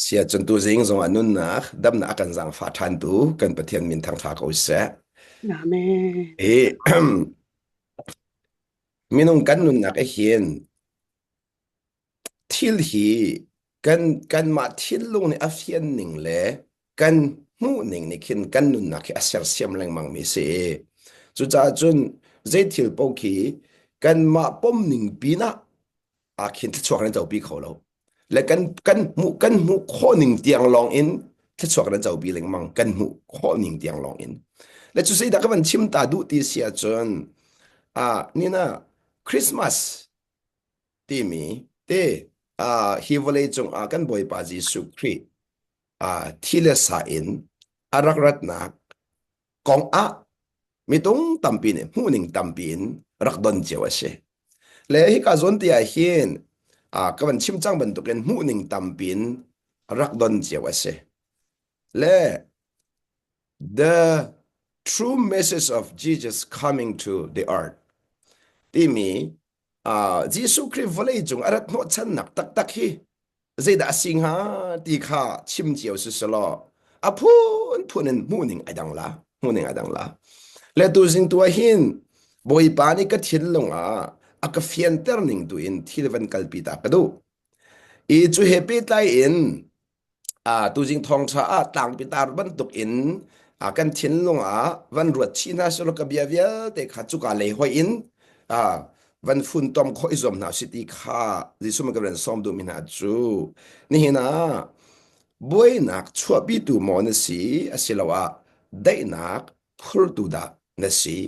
Sia cun tuzing zong ah nunnak damnak a kan zaangfah ṭhantu kan Pathian min thangṭha ko seh. Amen. Hi minung kan nunnak ah hin thil hi kan kanmah thinlung nih a fian ning le kan hmuh ning nih khin kan nunnak hi a sersiam lengmang mi si. Cucaah cun zei thil paoh khi kanmah pom ning pinah ah khin thluachuak nan copi kho lo. Le kan kan hmuh kan hmuh khawh ning tiang lawng in thluachuak nan copi lengmang kan hmuh khawh ning tiang lawng in. Le cu zeidah ka van chim ta duh ti si ahcun ah nina Christmas timi te ah hi vawlei cung ah kan Bawipa Jesuh Khrih ah thi le sa in a rak ratnak kong ah mitung tampi nih hmuhning tampi in rak don cio a si. Le hika zawn te ah hin ka van chim cang bantukin hmuhning tampi in rak don cio a si. Le the true message of Jesus coming to the earth timi uh, Jesuh Khrih vawlei cung a rat hnawhchannak taktak hi zeidah a si hnga ti kha chim cio si selaw a phunphun in hmuhning ai dang la hmuhning ai dang la le tuzing tu ah hin Bawipa nih ka thinlung ah a ka fianter ning tu in thil van kalpi ta ka duh i cu he pehtlai in tuzing thawngṭha ah tlangpi tar bantuk in kan thinlung ah van ruat chih hna selaw ka bia vialte kha cuka lei hoih in van funtom khawh i zuam hna usih ti kha Jesuh man ka van sawm duhmi hna cu nihin ah buainak chuahpitu maw na si asiloah daihnak phurtu dah na si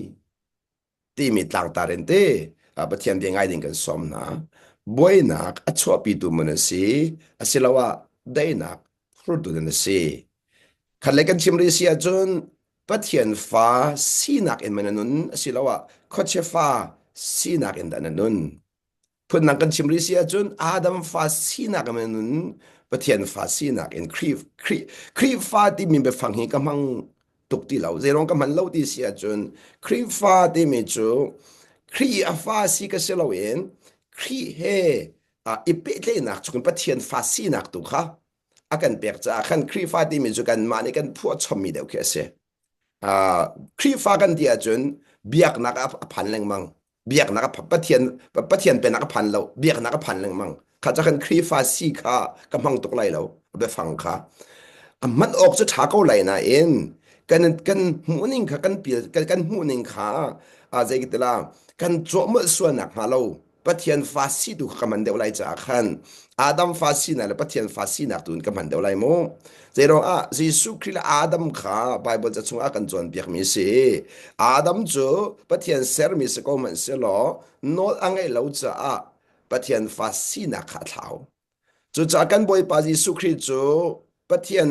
timi tlangtar in te Pathian bia ngai ding kan sawm hna. Buainak a chuahpitu maw na si asiloah daihnak phurtu dah na si. Khat le kan chim rih si ahcun Pathian fa sinak in maw na nun asiloah khuachia fa sinak in dah na nun. Phundang kan chim rih si ahcun Adam fa sinak in nun Pathian fa sinak in Khrih Khrih Khrihfa timi biafang hi ka hmang tuk ti lo. Zeiruang ka hman lo ti si ahcun Khrihfa timi cu Khrih a fa si ka si loin Khrih he i pehtlaihnak chungin Pathian fa sinak tu kha a kan pek caah khan Khrihfa timi cu kanmah nih kan phuah chommi deuh khi a si. Khrihfa kan ti ahcun biaknak a phan lengmang. Biaknak a Pathian Pathian pennak a phan lo. Biaknak a phan lengmang. Kha ca kan Khrihfa si kha ka hmang tuk lai lo. Biafang kha. A hman awk cu ṭha ko lai nain kan kan hmuhning kha kan pil kan, kan hmuhning kha a zei ka ti la kan cawhmolh sualnak hnga lo Pathian fa si tu kha ka hman deuh lai caah khan Adam fa sinak le Pathian fa sinak tu in ka hman deuh lai mu. Zeiruang ah Jesuh Khrih le Adam kha Bible ca chungah kan cawnpiakmi a si. Adam cu Pathian sermi si ko hmanh sehlaw nawl a ngeih lo caah Pathian fa sinak kha a thlau. Cucaah kan Bawipa Jesuh Khrih cu Pathian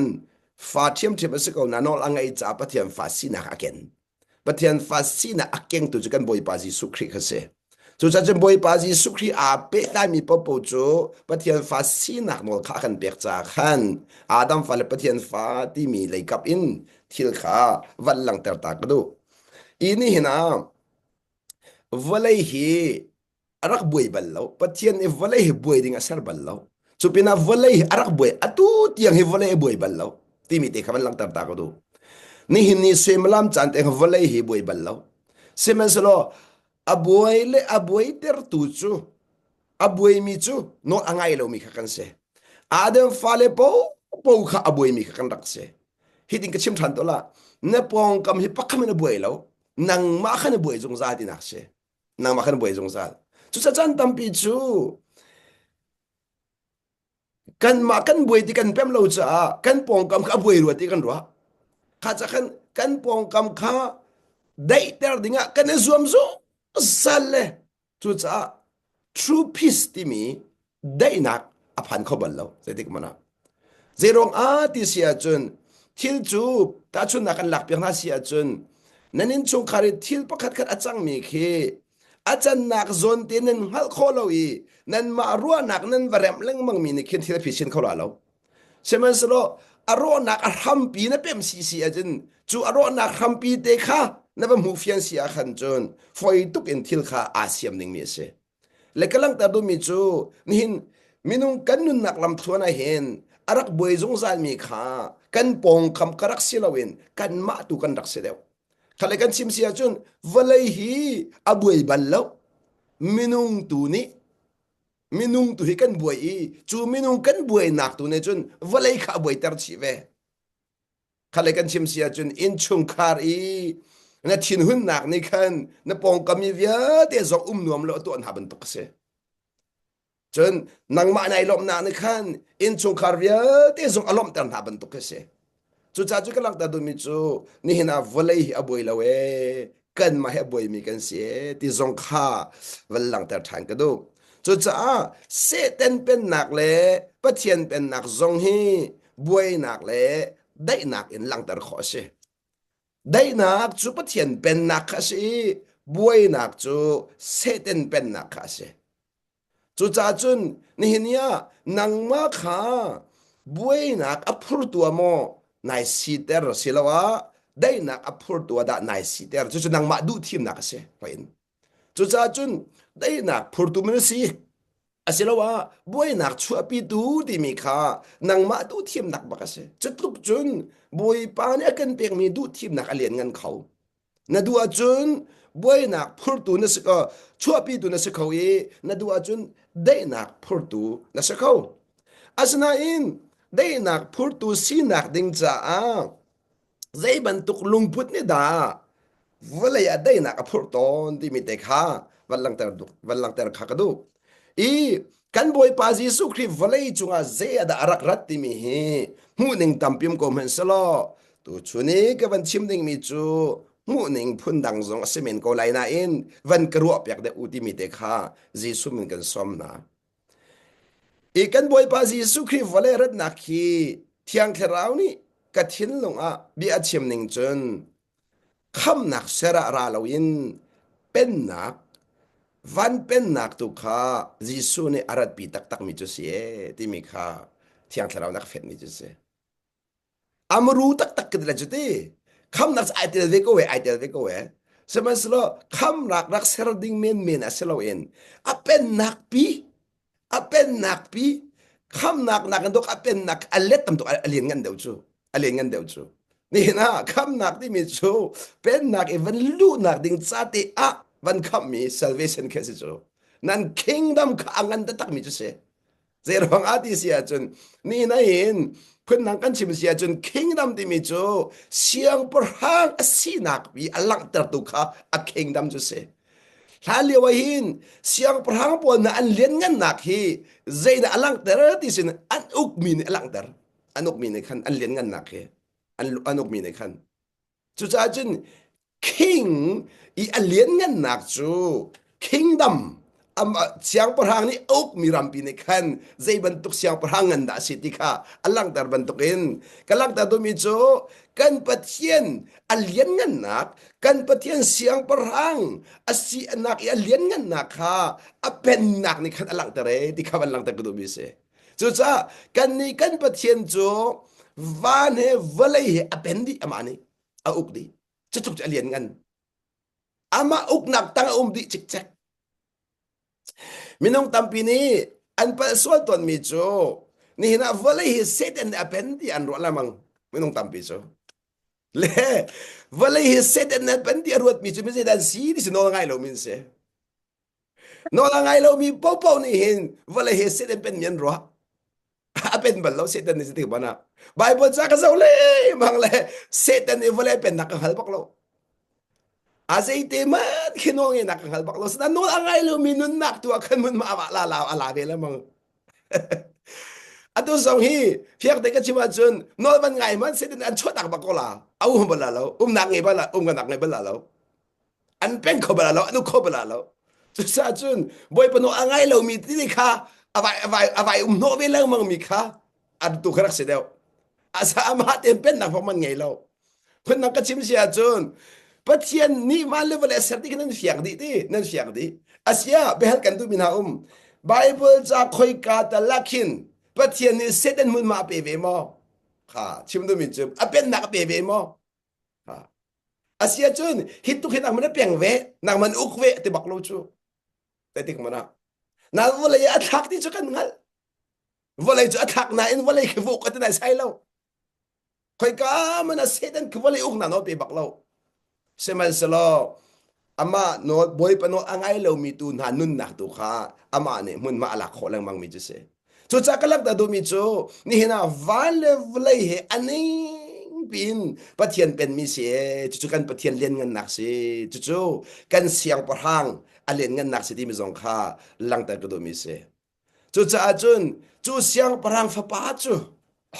fa ṭhiamṭhiam a si ko na nawl a ngeih caah Pathian fa sinak a ken. Pathian fa sinak a kengtu cu kan Bawipa Jesuh Khrih kha si. Cucaah cun Bawipa Jesuh Khrih aa pehtlaimi paohpaoh cu Pathian fa sinak nawl kha a kan pek caah khan Adam fa le Pathian fa timi leikap in thil kha van langhter ta ka duh. I nihin ah vawlei hi a rak buai bal lo. Pathian nih vawlei hi buai ding a ser bal lo. Cu pinah vawlei hi a rak buai atu tiang hi vawlei a buai bal lo timi te kha van langhter ta ka duh. Nihin ni suimilam caan te kha vawlei hi buai bal lo. Sihmanhsehlaw a buai le a buaitertu cu a buaimi cu nawl a ngai lomi kha kan si. Adam fale popo kha a buaimi kha kan rak si. Hitin ka chim ṭhan to la. Na pawngkam hi pakhat in a buai lo. Nangmah kha na buai zungzal tinak si. Nangmah kha na buai zungzal. Cucaah caan tampi cu kanmah kan buai ti kan pem lo caah kan pawngkam kha a buai rua ti kan ruah. Kha ca khan kan pawngkam kha daihter dingah kan i zuam zungzal le cucaah true peace timi daihnak a phan kho bal lo zeitik hmanh ah zeiruang ah ti si ahcun thil cu tahchunhnak kan lakpiak hna si ahcun nan innchungkhar i thil pakhat khat a cangmi khi a cannak zawn te nan hngalh khawh lo i nanmah ruahnak nan va remh lengmang mi nih khin thil a phisin kho la lo sihmanhsehlaw a rawhnak a hrampi na pem si si ahcun cu a rawhnak hrampi te kha na va hmuh fian si ah khan cun foi tuk in thil kha aa siam dingmi a si Le ka langhter duhmi cu nihin minung kan nunnak lamthluan ah hin a rak buai zungzalmi kha kan pawngkam ka rak si loin kanmah tu kan rak si deuh. Kha le kan chim si ahcun vawlei hi a buai bal lo. Minung tu nih minung tu hi kan buai i cu minung kan buainak tu nih cun vawlei kha a buaiter chih ve. Khale kan chim si ahcun innchungkhar i na thinhunnak nih khan na pawngkam mi vialte zong um nuam lo a tuah hna bantuk a si. Cun nangmah nai lawmhnak nih khan innchungkhar vialte zong a lawmhter hna bantuk a si. Cucaah cu ka langhter duhmi cu nihin ah vawlei hi a buai lo ee, kanmah hi a buaimi kan si ee ti zong kha van langhter ṭhan ka duh. Cucaah Satan pennak le Pathian pennak zong hi buainak le daihnak in langhter khawh a si. Daihnak cu Pathian pennak kha a si i buainak cu Satan pennak kha a si. Cucaah cun nihin ni ah nangmah kha buainak a phurtu ah maw nai siter siloah daihnak a phurtu ah dah nai siter cucu nangmah duhthimnak a si in. Cucaah cun daihnak phurtu man si asiloah buainak chuahpitu timi kha nangmah duhthimnak bak a si. Cutluk cun Bawipa nih a kan pekmi duhthimnak a lianngan kho. Na duh ahcun buainak phurtu na si chuahpitu na si kho i na duh ahcun daihnak phurtu na si kho. Asinain daihnak phurtu sinak ding caah zei bantuk lungput nih dah vawlei ah daihnak a phurh tawn timi te kha van langhter van langhter kha ka duh. I kan Bawipa Jesuh Khrih vawlei cungah zei ah dah a rak rat timi hi hmuhning tampi um ko hmanh selaw tuchun i ka van chim dingmi cu hmuhning phundang zong a si men ko lai nain van ka ruah piak deuh u timi te kha Jesuh min kan sawm hna. I kan Bawipa Jesuh Khrih vawlei ratnak hi Thiang Thlarau nih ka thinlung ah bia a chim ning cun khamnak ser ah ra loin pennak van pennak tu kha Jesuh nih a ratpi taktakmi cu si ee timi kha Thiang Thlarau nih a ka fenhmi cu si. Amru taktak ka ti lai cu ti. Khamnak cu ai tel ve ko e, ai tel ve ko e. Sihmanhsehlaw khamnak rak ser ding menmen a si loin a pennak pi a pennak pi khamnak nakin dok a pennak a let tam tuk a lian ngan deuh cu a lian ngan deuh cu nihin ah khamnak timi cu pennak i van luhnak ding ca te ah van khammi salvation khi a si cu nan kingdom kha a ngan taktak mi cu si Zeiruang ah ti si ahcun ni nain phundang kan chim si ahcun kingdom timi cu siangpahrang a sinak pi a langhtertu kha a kingdom cu si. Hlan lio ah hin siangpahrang pawl hna an lianngannak hi zeidah a langhter ti sin an ukmi nih a langhter. An ukmi nih khan an lianngannak hi an, an ukmi nih khan Cucaah cun king i a lianngannak cu kingdom siangpahrang nih a ukmi rampi nih khan zei bantuk siangpahrang ngan dah a si ti kha a langhter bantukin ka langhter duhmi cu kan Pathian a lianngannak kan Pathian siangpahrang a sinak i a lianngannak kha a pennak nih khan a langhter e ti kha van langhter ka duhmi a si. Cucaah kannih kan Pathian cu van he vawlei he a pen dih amah nih a uk dih. Cutluk cu a lian ngan. Amah uknak tang a um dih cikcek. Minung tampi nih an palh sual tawnmi cu nihin ah vawlei hi Satan nih a pen ti an ruah lengmang minung tampi cu. Le vawlei hi Satan nih a pen ti a ruatmi cu mi zeidah an si ti si nawl ngai lomi an si. Nawl a ngai lomi paohpaoh nih hin vawlei hi Satan penmi an ruah. A pen bal lo Satan nih tik ban ah. Bible ca ka zoh lengmang le Satan nih vawlei pennak ka hngal bak lo. A zeite man khi nawl ngeihnak ka hngal bak lo. Sinain nawl a ngai lomi nunnak tu ah khan mun ma a la la a la ve lengmang. Atu zong hi fiak te ka chim ahcun nawl van ngai man Satan an chuahtak bak ko la. A um bal la lo. Umnak ngei bal la, umnak ngei bal la lo. An peng kho bal lo, an uk kho bal lo. Cucaah cun Bawipa nawl a ngai lomi tili kha a vai a vai a vai um hnawh ve lengmang mi kha an tu kha rak si deuh. Asa amah tein pennak fong man ngei lo. Phundang ka chim si ahcun Pathian nih van le vawlei a ser ti khi nan fiang dih ti, nan fiang dih. Asia biahal kan duhmi hna um. Bible ca khoika tal ah khin Pathian nih Satan hmunhma a pe ve maw? Kha chim duhmi cu a pennak a pe ve maw? Ha. Asia cun hi tuk hi nangman a peng ve, nangman uk ve ti bak lo cu. Te tik mana. Na vawlei a thlak ti cu kan hngalh. Vawlei cu a thlak nain vawlei khi vuk a ti nai sai lo. Khoika man a Satan khi vawlei uknak nawl pe bak lo. Sihmanhsehlaw amah nawl Bawipa nawl a ngai lomi tu hna nunnak tu kha amah nih hmunhma a lak khawh lengmang mi cu si. Cucaah ka langhter duhmi cu nihin ah van le vawlei he a ning piin Pathian penmi si ee. Cucu kan Pathian lianngannak si. Cucu kan siangpahrang a lianngannak si timi zong kha langhter ka duhmi si. Cucaah cun cu siangpahrang fapa cu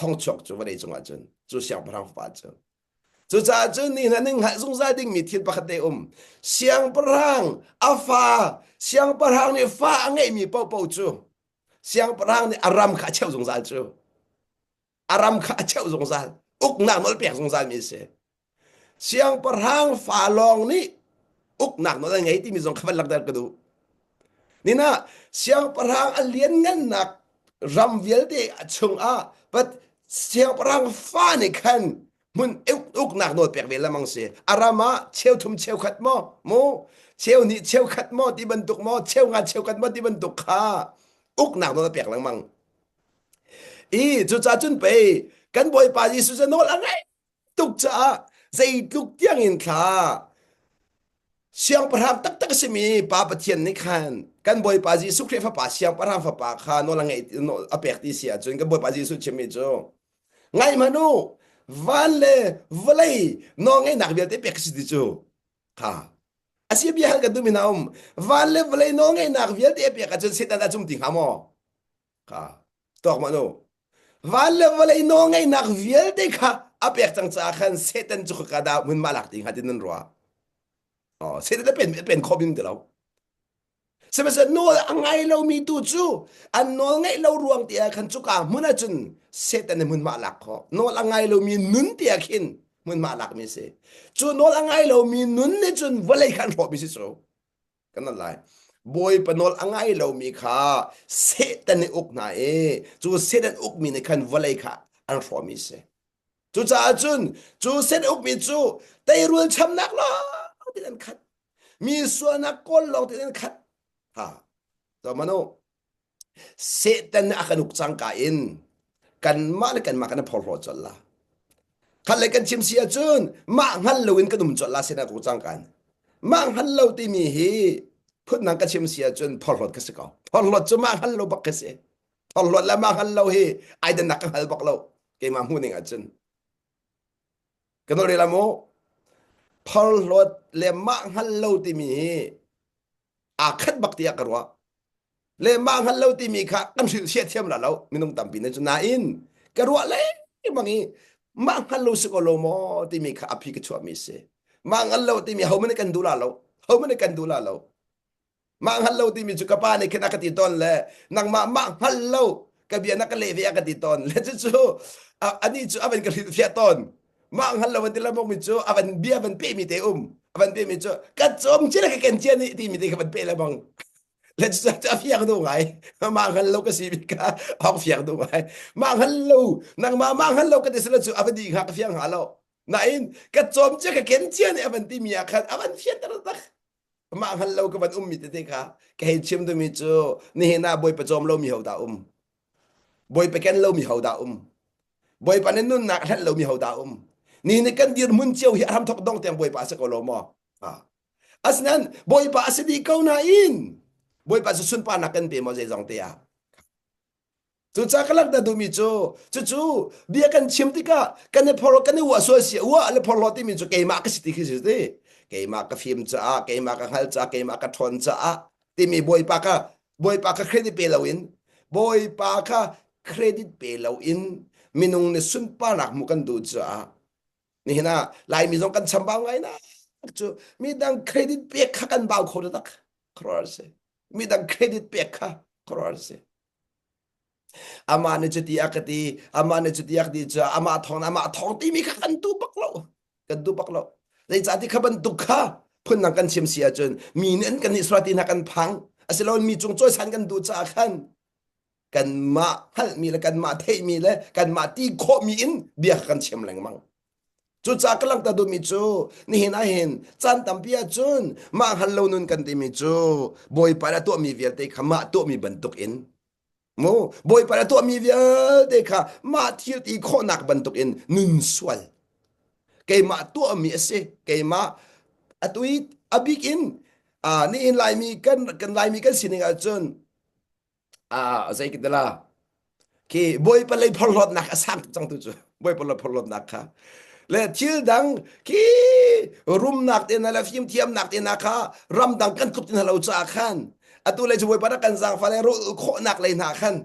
hong chuak cu vawlei cungah cun cu siangpahrang fapa cu. Cucaah cun ni hna ning hngalh zungzal dingmi thil pakhat te um. Siangpahrang a fa siangpahrang nih fa a ngeihmi paohpaoh cu siangpahrang nih a ram kha a cheuh zungzal cu. A ram kha a cheuh zungzal. Uknak nawl pek zungzal mi a si. Siangpahrang fa lawng nih uknak nawl an ngei timi zong kha van langhter ka duh. Nina siangpahrang a lianngannak ram vialte chungah but siangpahrang fa nih khan hmun uknak nawl pek ve lamang si. A ram ah cheuthum cheukhat maw mu cheu nih cheukhat maw ti bantuk maw cheu nga cheukhat maw ti bantuk kha uknak nawl a pek lengmang. I cucaah cun pei kan Bawipa Jesuh cu nawl a ngei tuk caah zeitluk tiangin thla siangpahrang taktak a simi Pa Pathian nih khan kan Bawipa Jesuh Khrih Fapa siangpahrang fapa kha nawl a ngeih a pek ti si ahcun kan Bawipa Jesuh chimmi cu ngai hmanh u van le vawlei nawlngeihnak vialte pek si ti cu kha a si bia hal kan duhmi hna um van le vawlei nawlngeihnak vialte a pek ahcun Satan a cum ti hnga maw Kha tawk ma nu. Van le vawlei nawlngeihnak vialte kha a pek cang caah khan Satan cu ka dah hmun ma lak ti hnga ti nan ruah. Oh, Satan a pen a pen khawh bing ti lo. Sihmanhsehlaw nawl a ngai lomi tu cu an nawl ngeih lo ruang ti ah khan cuka hmun ah cun Satan nih hmunhma a lak khawh. Nawl a ngai lomi nun ti ah khin hmunhma a lakmi si. Cu nawl a ngai lomi nun nih cun vawlei kha an hrawhmi si cu. Kan nan lai. Bawipa nawl a ngai lomi kha Satan nih uk hna i cu Satan ukmi nih khan vawlei kha an hrawhmi si. Cucaah cun cu Satan ukmi cu teirul chamnak lawng tin an khat. Mi sualnak kawl lawng tin an khat. Ha. So manu Satan nih a kan uk cangka in kanmah le kanmah kan i phorhlaw colh la. Khat le kan chim si ahcun mah hngal loin kan um colh la Satan a uk cangka in. Mah hngal lo timi hi phundang ka chim si ahcun phorhlawt ka si ko. Phorhlawt cu mah hngal lo bak ka si. Phorhlawt le mah hngal lo hi ai dannak ka hngal bak lo. Keimah hmuh ning ahcun. Ka nawl rel mu. Phorhlawt le mah hngal lo timi hi aa khat bak tiah ka ruah. Le mah hngal lo timi kha kan hrilhfiah thiam la lo minung tampi nih cu nain ka ruah lengmang i mah hngal lo si ko lo maw timi kha a phi ka chuahmi si. Mah hngal lo timi ho man kan duh la lo. Ho man kan duh la lo. Mah hngal lo timi cu ka pa nih khin a ka ti tawn le nangmah mah hngal lo ka bia na ka leh ve a ka ti tawn le cucu anih cu a van ka hrilhfiah tawn mah hngal lo an ti lamok mi cu a van bia van pe mi te um a van pe mi cu ka cawm cia le ka ken cia nih timi te ka van pe lebang le cu a fiang du ngai mah hngal lo ka si mi ka hok fiang du ngai mah hngal lo nangmah mah hngal lo ka ti sila cu a va di hnga ka fiang hnga lo nain ka cawm cia ka ken cia nih a van ti mi ah khan a van fian tak mah hngal lo ka van ummi tete kha ka hei chim duhmi cu nihin ah Bawipa cawm lomi ho dah um Bawipa ken lomi ho dah um Bawipa nih nunnak hlanh lomi ho dah um ni nih kan dirhmun cio hi a hramthok dong tiang Bawipa a si ko lo maw asinain Bawipa a si dih ko nain Bawipa cu sunparnak kan pe maw zeizong te ah Cucaah ka langhter duhmi cu cucu bia kan chim tikah kan i phorh kan i uah sual si uah le phorhlawt timi cu keimah ka si ti khi si ti keimah ka fim caah keimah ka hngal caah keimah ka ṭhawn caah timi bawipa ka bawipa ka credit pe loin bawipa kha credit pe loin minung nih sunparnak hmuh kan duh caah nihin ah Laimi zong kan chambau ngai nak cu midang credit pek kha kan bau kho tak khuaruahhar si midang credit pek kha khuaruahhar si Amah nih cuti a ka ti, amah nih cuti a ka ti cu amah thawng amah thawng timi kha kan duh bak lo. Kan duh bak lo. Zeicahti kha bantuk kha phundang kan chim si ahcun mi nih an kan nih sual ti hna kan phang. Asiloin mi cung cawisan kan duh caah khan kanmah hngalhmi le kanmah theihmi le kanmah ti khawhmi in bia kha kan chim lengmang. Cucaah ka langhter duhmi cu nihin ah hin caan tampi ahcun mah hngal lo nun kan timi cu Bawipa nih a tuahmi vialte kha mah tuahmi bantuk in. Mu Bawipa na tuahmi vialte kha mah thil ti khawhnak bantukin nun sual. Keimah tuahmi a si. Keimah atu i a bik in nihin Laimi kan kan Laimi kan sining ahcun zei ka tila khi Bawipa lei phorhlawtnak a sang tuk cang tu cu Bawipa lei phorhlawtnak kha le thil dang khi rumnak te hna le fimthiamnak te hna kha ramdang kan tluk ti hna lo caah khan atu lei cu Bawipa na kan zaangfah le rawl khawhnak lei hna khan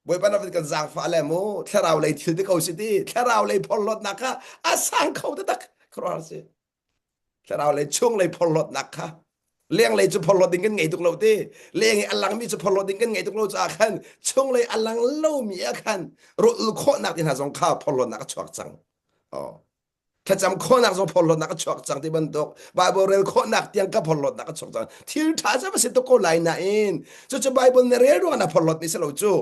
Bawipa na kan zaangfah le mu thlarau lei thil te ko si ti thlarau lei phorhlawtnak kha a sang kho taktak khuaruahhar si thlarau lei chung lei phorhlawtnak kha leng lei cu phorhlawt ding kan ngei tuk lo ti leng i a langmi cu phorhlawt ding kan ngei tuk lo caah khan chung lei a lang lomi ah khan rawl khawhnak ti hna zong kha phorhlawtnak a chuak cang oh thlacam khawhnak zong phorhlawtnak a chuak cang ti bantuk Bible rel khawhnak tiang ka phorhlawtnak a chuak cang thil ṭha cu va si tuk ko lai nain cucu Bible na rel ruang na phorhlawt mi si lo cu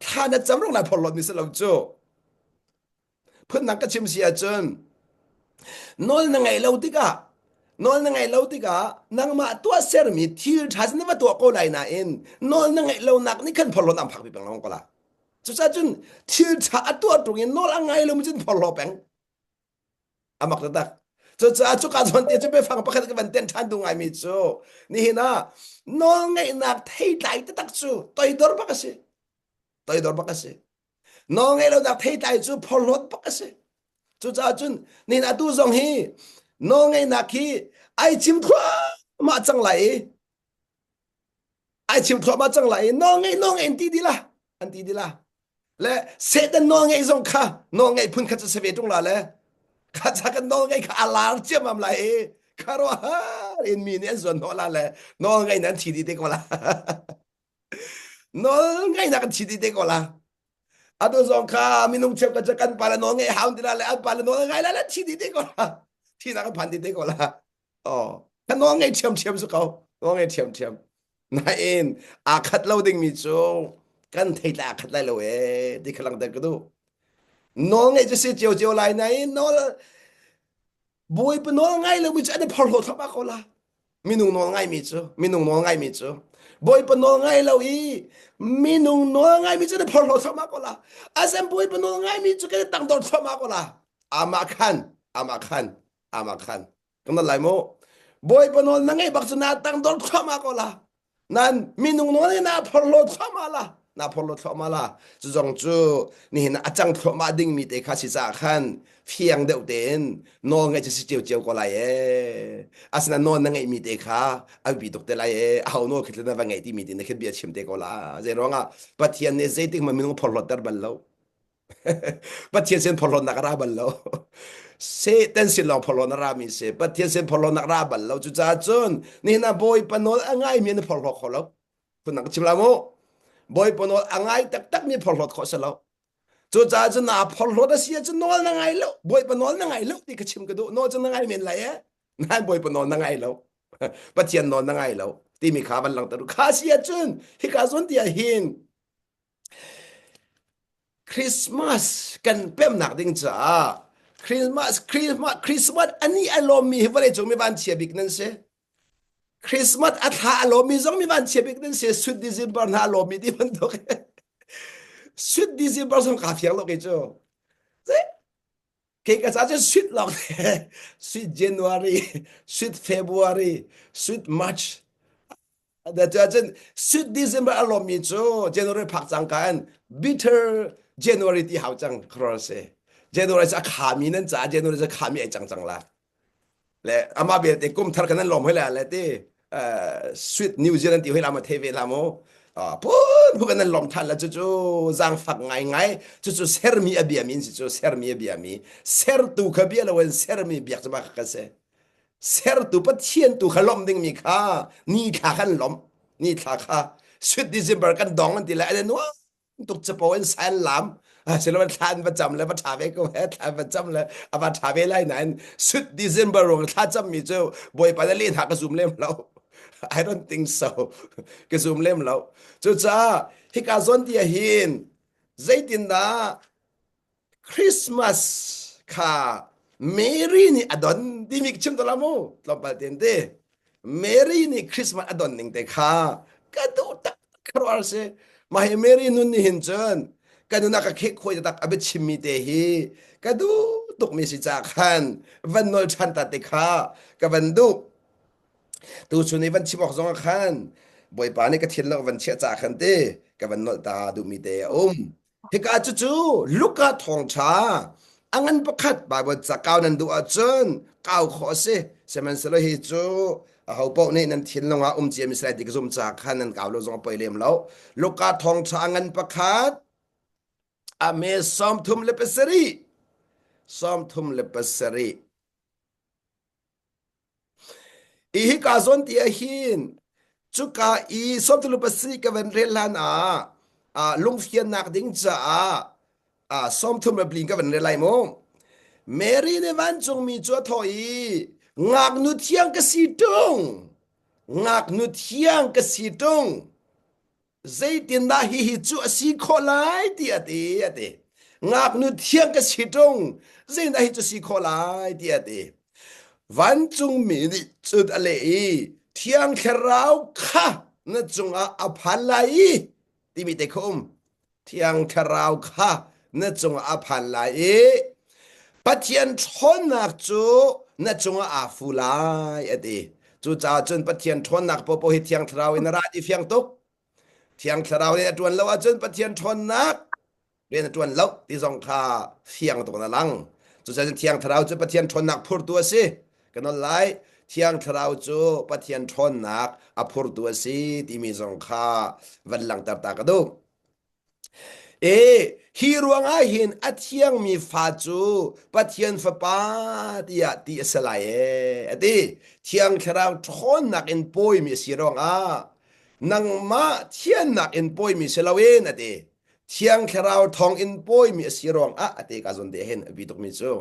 thla na cam ruang na phorhlawt mi si lo cu phundang ka chim si ahcun nawl na ngeih lo tikah nawl na ngeih lo tikah nangmah tuah sermi thil ṭha na va tuah ko lai nain nawl na ngeih lonak nih khan phorhlawt an phak pi peng lo ko la Cucaah cun thil ṭha a tuah ṭung in nawl a ngai lomi cun phorhlaw peng. A mak taktak. Cucaah cuka zawn te cu biafang pakhat ka van ten ṭhan duh ngaimi cu nihin ah nawl ngeihnak theitlai taktak cu toidor bak a si. Toidor bak a si. Nawl ngeih lonak theitlai cu phorhlawt bak a si. Cucaah cun nihin atu zong hi nawl ngeihnak hi ai cim thluahmah cang lai i ai chim thluahmah cang lai i nawl ngei nawl ngei an ti dila an ti dila le Satan nawl ngei zong kha nawl ngei phun khat cu se ve ṭung la le kha cha kan nawl ngei kha a lar ciammam lai i kha ruah in mi nih an zuan hnawh la le nawl ngei nan thi dih te ko la nawl ngei nak an thi dih te ko la atu zong kha minung cheu ka kan pa le nawl ngei haun ti la le an pa le nawl ngai la le thi dih te ko la thi nak an phan dih te ko la Oh, ka nawl ngei ṭhiamṭhiam su ko. Nawl ngei ṭhiamṭhiam. Nain aa khat lo dingmi cu kan theitlai aa khat lai lo ee ti kha langhter ka duh. Nawl ngeih cu si ciocio lai nain nawl Bawipa nawl ngai lomi cu an i phorhlaw thluahmah ko la. Minung nawl ngaimi cu, minung nawl ngaimi cu. Bawipa nawl ngai lo i minung nawl ngaimi cu an i phorhlaw thluahmah ko la. Asem Bawipa nawl ngaimi cu kan i tangdor thluahmah ko la. Amah khan, amah khan, amah khan. Kan lai mu. Bawipa nawl na ngeih bak cu na tangdor thluahmah ko la. Nan minung nawl in na phorhlaw thluahmah la. Na phorhlaw thluahmah la. Cu zong cu nihin a cang thluahmah dingmi te kha si caah khan fiang deuh tein nawl ngeih cu si ciocio ko lai ee. Asinain nawl na ngeihmi te kha a biapi tuk te lai ee. Aho nawl khi na va ngeih timi te na khin bia chim te ko la. Zei ruangah Pathian nih zeitik hmanh minung phorhlawtter bal lo. Pathian sin phorhlawtnak a ra bal lo. Satan sin lawng phorhlawtnak a rami si. Pathian sin phorhlawtnak ra bal lo. Cucaah cun nihin ah Bawipa nawl a ngaimi an phorhlaw kho lo. Phundang ka chim la mu. Bawipa nawl a ngai taktakmi phorhlawt khawh si lo. Cucaah cun naa phorhlawt a si ahcun nawl na ngai lo. Bawipa nawl na ngai lo ti ka chim ka duh. Nawl cu na ngai men lai eh. Nain Bawipa nawl na ngai lo. Pathian nawl na ngai lo timi kha van langhter. Kha si ahcun hika zawn ti ah hin Christmas kan pemnak ding caah Christmas Christmas Christmas ani a lawmmi hi vawleicung mi vanchia bik nan si. Christmas a thla a lawmmi zong mi vanchia bik nan si. Sweet December hna a lawmmi ti bantuk. Sweet December zong kaa fiang lo kei cu. Kei ka ca cu sweet lawng te. Sweet January, sweet February, sweet March. Da cu ahcun sweet December a lawmmi cu January phak cang ka in bitter January ti hau cang khror si. January cu a khami nan caah January cu a khami ai cang cang la. Le amah belte kum thar kan nan lawm hoi la le ti sweet New Zealand ti hoi la ma thei ve la mu phun phun kan nan lawm than la cu cu zaangfak ngai ngai cu cu sermi a bia mi si cu sermi a bia mi sertu kha bia lo in sermi biak cu ma kha se sertu pathian tu kha lawmh ding mi kha ni thla kan lawmh ni thla kha sweet December kan dong an ti le an nuam tuk capo in san lam siloin thla an va cam le va ṭha ve ko he thla va cam le a va ṭha ve lai nain sut December ruang thla cam mi cu Bawipa na leh hna ka zum lem lo I don't think so ka zum lem lo cucaah hika zawn ti ah hin zeitindah Christmas kha Mary nih a don timi ka chim to la mu tlawmpal ten te Mary nih Christmas a don ning te kha ka duh tak. Khuaruahhar si. Mah hi Mary nun nih hin cun ka nun ah ka khek khuai tak a biachimmi te hi ka duh tukmi si ca khan van nawl ṭhan ta te kha ka van duh. Tuchun i van chim awk zong ah khan Bawipa nih ka thinlung a van chiah ca khan ti ka van nolh ta duhmi te a um. Hika cucu Luka thawngṭha a ngan pakhat Baibal ca kau nan duh ahcun kau khawh a si. Sihmanhsehlaw hi cu aho paoh nih nan thinlung ah um ciami si lai ti ka zumh caah khan nan kau lo zong a poi lem lo. Luka thawngṭha a ngan pakhat a me 37 37. I hika zawn ti ah hin cuka i sawmthulu pasarih ka van rel hlan ah ah lungfiannak ding caah ah sawmthum le pli ka van rel lai mu. Mary nih vancungmi cu a thawh i ngaknu thiang ka si ṭung ngaknu thiang ka si ṭung Zeitindah hihi cu a si khawh lai ti a ti a ti. Ngaknu thiang ka si ṭung zeitindah hi cu si khawh lai ti a ti. Vancungmi nih cun a leh i Thiang Thlarau kha na cungah a phan lai i timi te kha um. Thiang Thlarau kha na cungah a phan lai i Pathian ṭhawnnak cu na cungah aa fu lai a ti. Cucaah cun Pathian ṭhawnnak popo hi Thiang Thlarau in a ra ti fiang tuk. Thiang Thlarau nih a ṭuan lo ahcun Pathian ṭhawnnak rian a ṭuan lo ti zong kha fiang tuk in a lang. Cucaah cun Thiang Thlarau cu Pathian ṭhawnnak phurtu a si. Ka nawl lai. Thiang Thlarau cu Pathian ṭhawnnak a phurtu a si timi zong kha van langhter ta ka duh. E, hi ruangah hin a thiangmi fa cu Pathian Fapa tiah ti a si lai ee, a ti. Thiang Thlarau ṭhawnnak in pawimi a si ruangah nangmah thiannak in pawimi si loin a ti. Thiang Thlarau thawng in pawimi a si ruangah a ti ka zawn te hin a bi tukmi cu.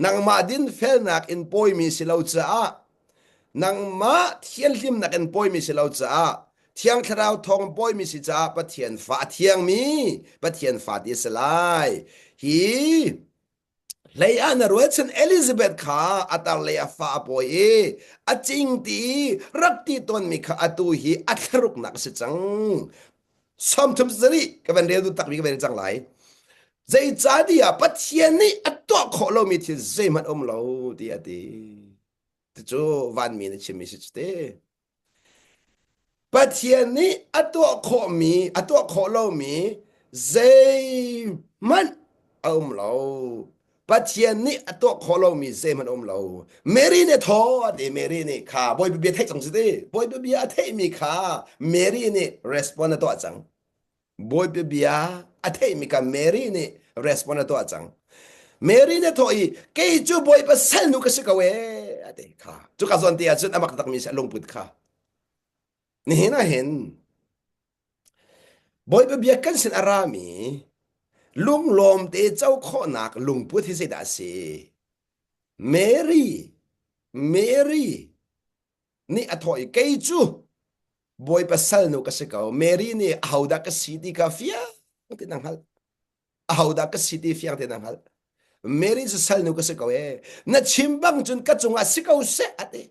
Nangmah dinfelnak in pawimi si lo caah Nangmah thianhlimnak in pawimi si lo caah Thiang Thlarau thawng pawimi si caah Pathian fa a thiangmi Pathian fa ti a si lai. Hi hlei ah na rualchan Elizabeth kha a tar lei a fa a pawi i a cing ti i rak ti tawnmi kha atu hi a thlaruknak a si cang. 30 sarih ka van rel duh takmi ka van cang lai. Zeicahtiah Pathian nih a tuah khawh lomi thil zeihmanh um lo ti a ti. Cucu vanmi nih chimmi si cu te. Pathian nih a tuah khawhmi, a tuah khawh lomi zeihmanh a um lo. Pathian nih a tuah khawh lomi zeihmanh a um lo. Mary nih thaw a ti. Mary nih kha Bawipa bia theih cang si ti. Bawipa bia a theihmi kha Mary nih respond a tuah cang. Bawipa bia a theihmi kha Mary nih respond a tuah cang. Mary nih a thawh i kei cu Bawipa salnu ka si ko ee a ti kha. Cuka zawn te ah cun a mak takmi si a lungput kha. Nihin ah hin Bawipa bia kan sin a rami lunglawm te co khawhnak lungput hi zeidah a si? Mary Mary nih a thawh i kei cu Bawipa salnu ka si ko. Mary nih ahodah ka si ti kha fiang tein a hngalh. Ahodah ka si ti fiang tein a hngalh. Mary cu salnu ka si ko ee. Na chim bang cun ka cungah si ko seh a ti.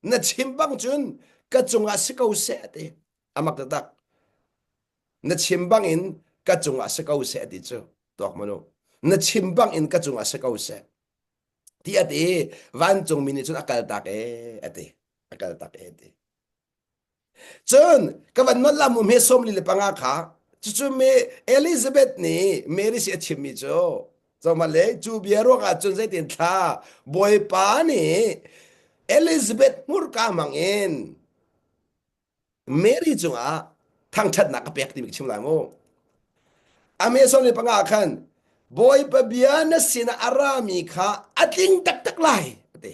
Na chim bang cun ka cungah si ko seh a ti. A mak taktak. Na chim bang in ka cungah si ko seh a ti cu. Tuak manu. Na chim bang in ka cungah si ko seh. Ti a ti. Vancungmi nih cun a kal tak ee a ti. A kal tak ee a ti. Cun ka van nolh la mu hme 45 kha cucu me Elizabeth nih Mary si a chimmi cu le cu bia ruangah cun zeitin thla Bawipa nih Elizabeth hmurka hmang in Mary cungah thangṭhatnak a pek timi ka chim lai mu. Ame 45 khan Bawipa bia na sinah a rami kha a tling taktak lai a ti.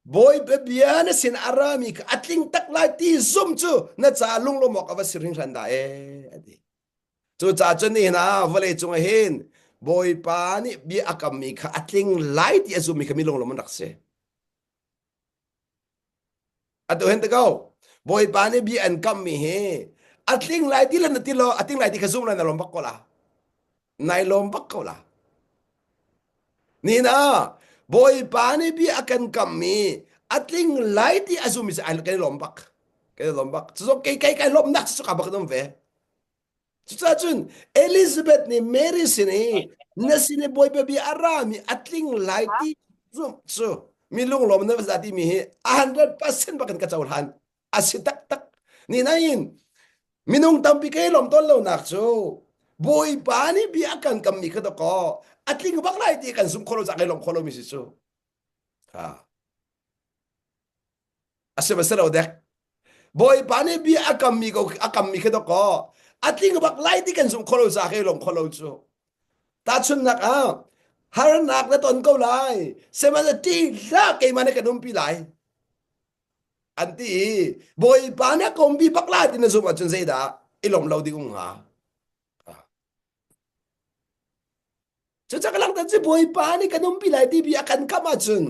Bawipa bia na sin a rami kha a tling tak lai ti zum cu na ca lunglawm awk a va si hringhran dah ee a ti. Cucaah cun nihin ah vawlei cung ah hin Bawipa nih bia a kammi kha a tling lai ti a zummi kha mi lunglawm an rak si. Atu hin te ko Bawipa nih bia an kammi hi a tling lai ti le na ti lo a tling lai ti kha zum lai na lawm bak ko la. Nai lawm bak ko la. Nihin ah Bawipa nih bia a kan kammi a tling lai ti a zummi cu ai kan i lawm bak. Kai lawm bak. Cu kei kai kai lawmnak cu ka bak um ve. Cucaah cun Elizabeth nih Mary sin i na sin i Bawipa bia a rami a tling lai ti zumh cu mi lunglawm na va timi hi 100% bak in ka cohlan. A si taktak. Ni nain minung tampi kai lawm tawn lonak cu Bawipa nih bia a kan kammi kha dakaw a tling bak lai ti kan zumh khawh lo caah kai lawm khawh lomi si cu. Ha. A si ba si lo dek. Bawipa nih bia a kammi ko a kammi kha dakaw a tling bak lai ti kan zumh khawh lo caah kai lawm khawh lo cu. Tahchunhnak ah harnak na ton ko lai sihmanhsehlaw ṭih hlah keimah nih kan umpi lai an ti i Bawipa nih a ka umpi bak lai ti na zumh ahcun zeidah i lawm lo ding um hnga? Cucaah ka langhter cu Bawipa nih kan umpi lai ti bia a kan kamh ahcun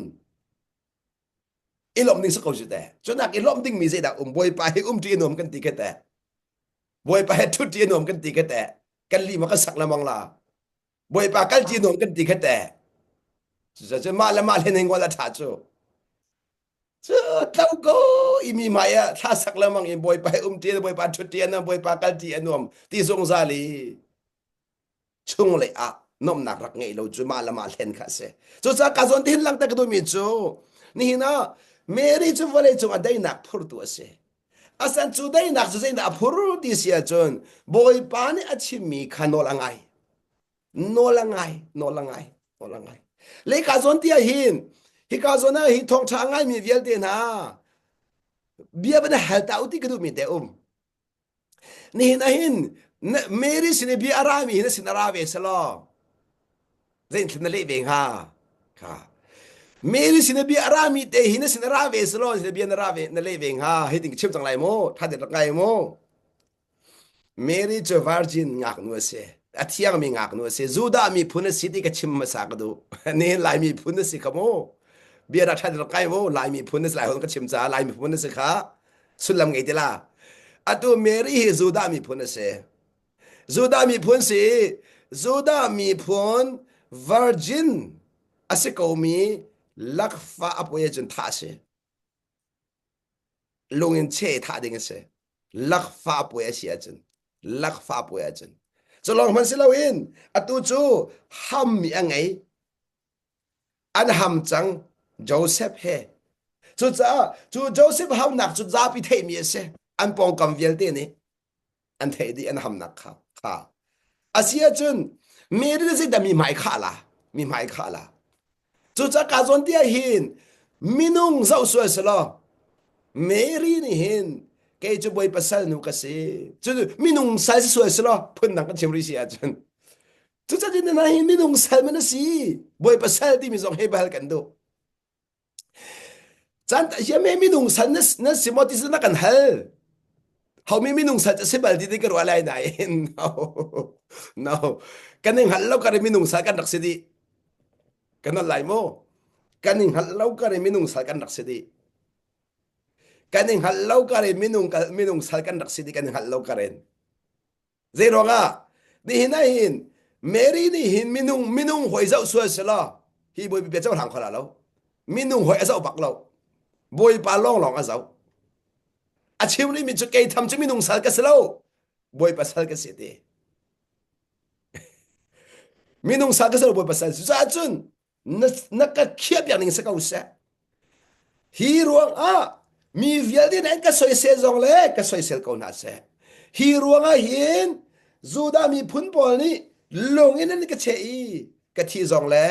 i lawmh ding si ko cu teh. Cunak i lawmh dingmi zeidah um Bawipa hi um ṭi a nuam kan ti kha teh. Bawipa he ṭhut ṭi a nuam kan ti kha teh. Kan li ma kan sak lemang la. Bawipa kal ṭi a nuam kan ti kha teh. Cucaah mah le mah hlen in ngol a ṭha cu. Cu tlo ko i mi hmai ah thla sak lengmang in Bawipa he um ṭi Bawipa ṭhut ṭi a nuam Bawipa kal ṭi a nuam ti zungzal i chunglei ah nuamhnak rak ngeih lo cu mah le mah hlen kha a si. Cucaah ka zawn tihin langhter ka duhmi cu nihin ah Mary cu vawlei cung ah daihnak phurtu a si. Asan cu daihnak cu zeidah a phur ti si ahcun Bawipa nih a chimmi kha nawl a ngai. Nawl a ngai, nawl a ngai, nawl a ngai. Le ka zawn ti ah hin hika zawn ah hi thawngṭha a ngaimi vialte hna bia van hal ta u ti ka duhmi te um. Nihin ahhin Mary sin i bia a rami hi na sin a ra ve selaw zein na leh ve hnga? Kha. Mary sin i bia a rami te hi na sin a ra ve selaw na bia na ra ve na leh ve hnga? Hei tin ka chim cang lai mu. Tha te rak ngai mu. Mary cu virgin ngaknu a si. A thiangmi ngaknu a si. Judah miphun a si ti ka chim hmasa ka duh. Nihin Lai miphun a si kha mu. Bia rak tha te rak ngai mu. Lai miphun a si lai hon ka chim caah Lai miphun a si kha. Sullam ngei ti la. Atu Mary hi Judah miphun a si. Judah miphun si. Judah miphun virgin a si komi lakfa a puai ahcun thah a si. Lung in cheh thah ding a si. Lakfa a puai a si ahcun. Lakfa a puai ahcun. Cu lawng hmanh si loin atu cu hammi a ngei. An ham cang Joseph he. Cucaah cu Joseph hamnak cu zapi theihmi a si. An pawngkam vialte nih an theih dih an hamnak kha. kha. A si ahcun Mary nih zeidah mi hmai khah la? Mi hmai khah la. Cucaah ka zawn ti ah hin minung zoh sual selaw Mary nih hin kei cu bawi pasal nu ka si. Cu minung sal si sual selaw phundang kan chim rih si ahcun Cucaah na hi minung sal man a si. Bawipa sal timi zong hei bal kan duh. Caan hiam he minung sal na, na si maw ti na kan hal. Ho mi minung sal si bal ti ka ruah lai nain no. No. Kan in hngal lo kar minung sal kan rak si dih. Kan lai mu. Kan in hngal lo kar minung sal kan rak si dih. Kan in hngal lo kar minung minung sal kan rak si dih kan in hngal lo kar in. Zei ruangah? Nihin ah hin Mary nih hin minung minung hawi zoh sual selaw hi Bawipa bia cohlang kho la lo. Minung hawi a zoh bak lo. Bawipa lawnglawng a zoh. A chim rihmi cu kei tham cu minung sal ka si lo. Bawipa sal ka si ti. Minung sal ka si lo Bawipa sal. Cucaah cun na, na ka khiahpiak ning si ko seh. Hi ruangah mi vialte nih an ka soisel zong le ka soisel ko hna seh. Hi ruangah hin Judah miphun pawl nih lung in an ka cheh i ka thih zong le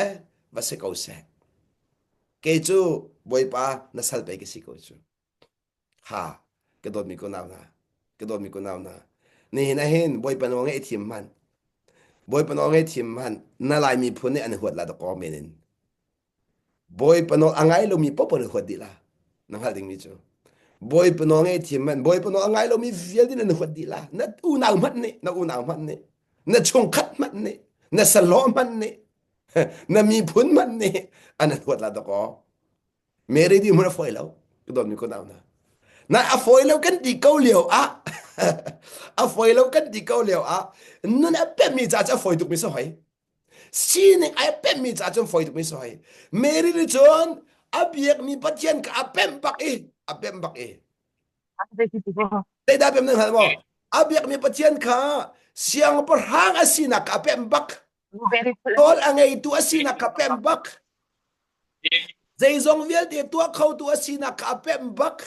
va si ko seh. Kei cu Bawipa na sal pei ka si ko cu. Ha, ka dawtmi ko nau hna, ka dawtmi ko nau hna. Nihin ah hin Bawipa nawl ngaih thim hmanh. Bawipa nawl ngaih thim hmanh. Na Lai miphun nih an huat la dakaw men in. Bawipa nawl a ngai lomi paoh nih huat dih la. Na hngalh dingmi cu. Bawipa nawl ngaih thim hmanh. Bawipa nawl a ngai lomi vialte nih an huat dih la. Na unau hmanh nih, na unau hmanh nih, na chungkhat hmanh nih, na sahlawh hmanh nih, na miphun hmanh nih an huat la dakaw. Mary di hmun a fawi lo ka dawtmi ko nau hna na a fawi lo kan ti ko lio ah a fawi lo kan ti ko lio ah nun a pemmi ca cu a fawi tukmi si hoi sining ai pemmi ca cun fawi tukmi si hoi Mary nih cun a biakmi Pathian kha a pemh bak i a pemh bak i. Zeidah pem nan hngal maw? A biakmi Pathian kha siangpahrang a sinak kha a pemh bak. Nawl a ngeitu a sinak kha pemh bak. Zeizong vialte tuah khotu a sinak kha a pemh bak.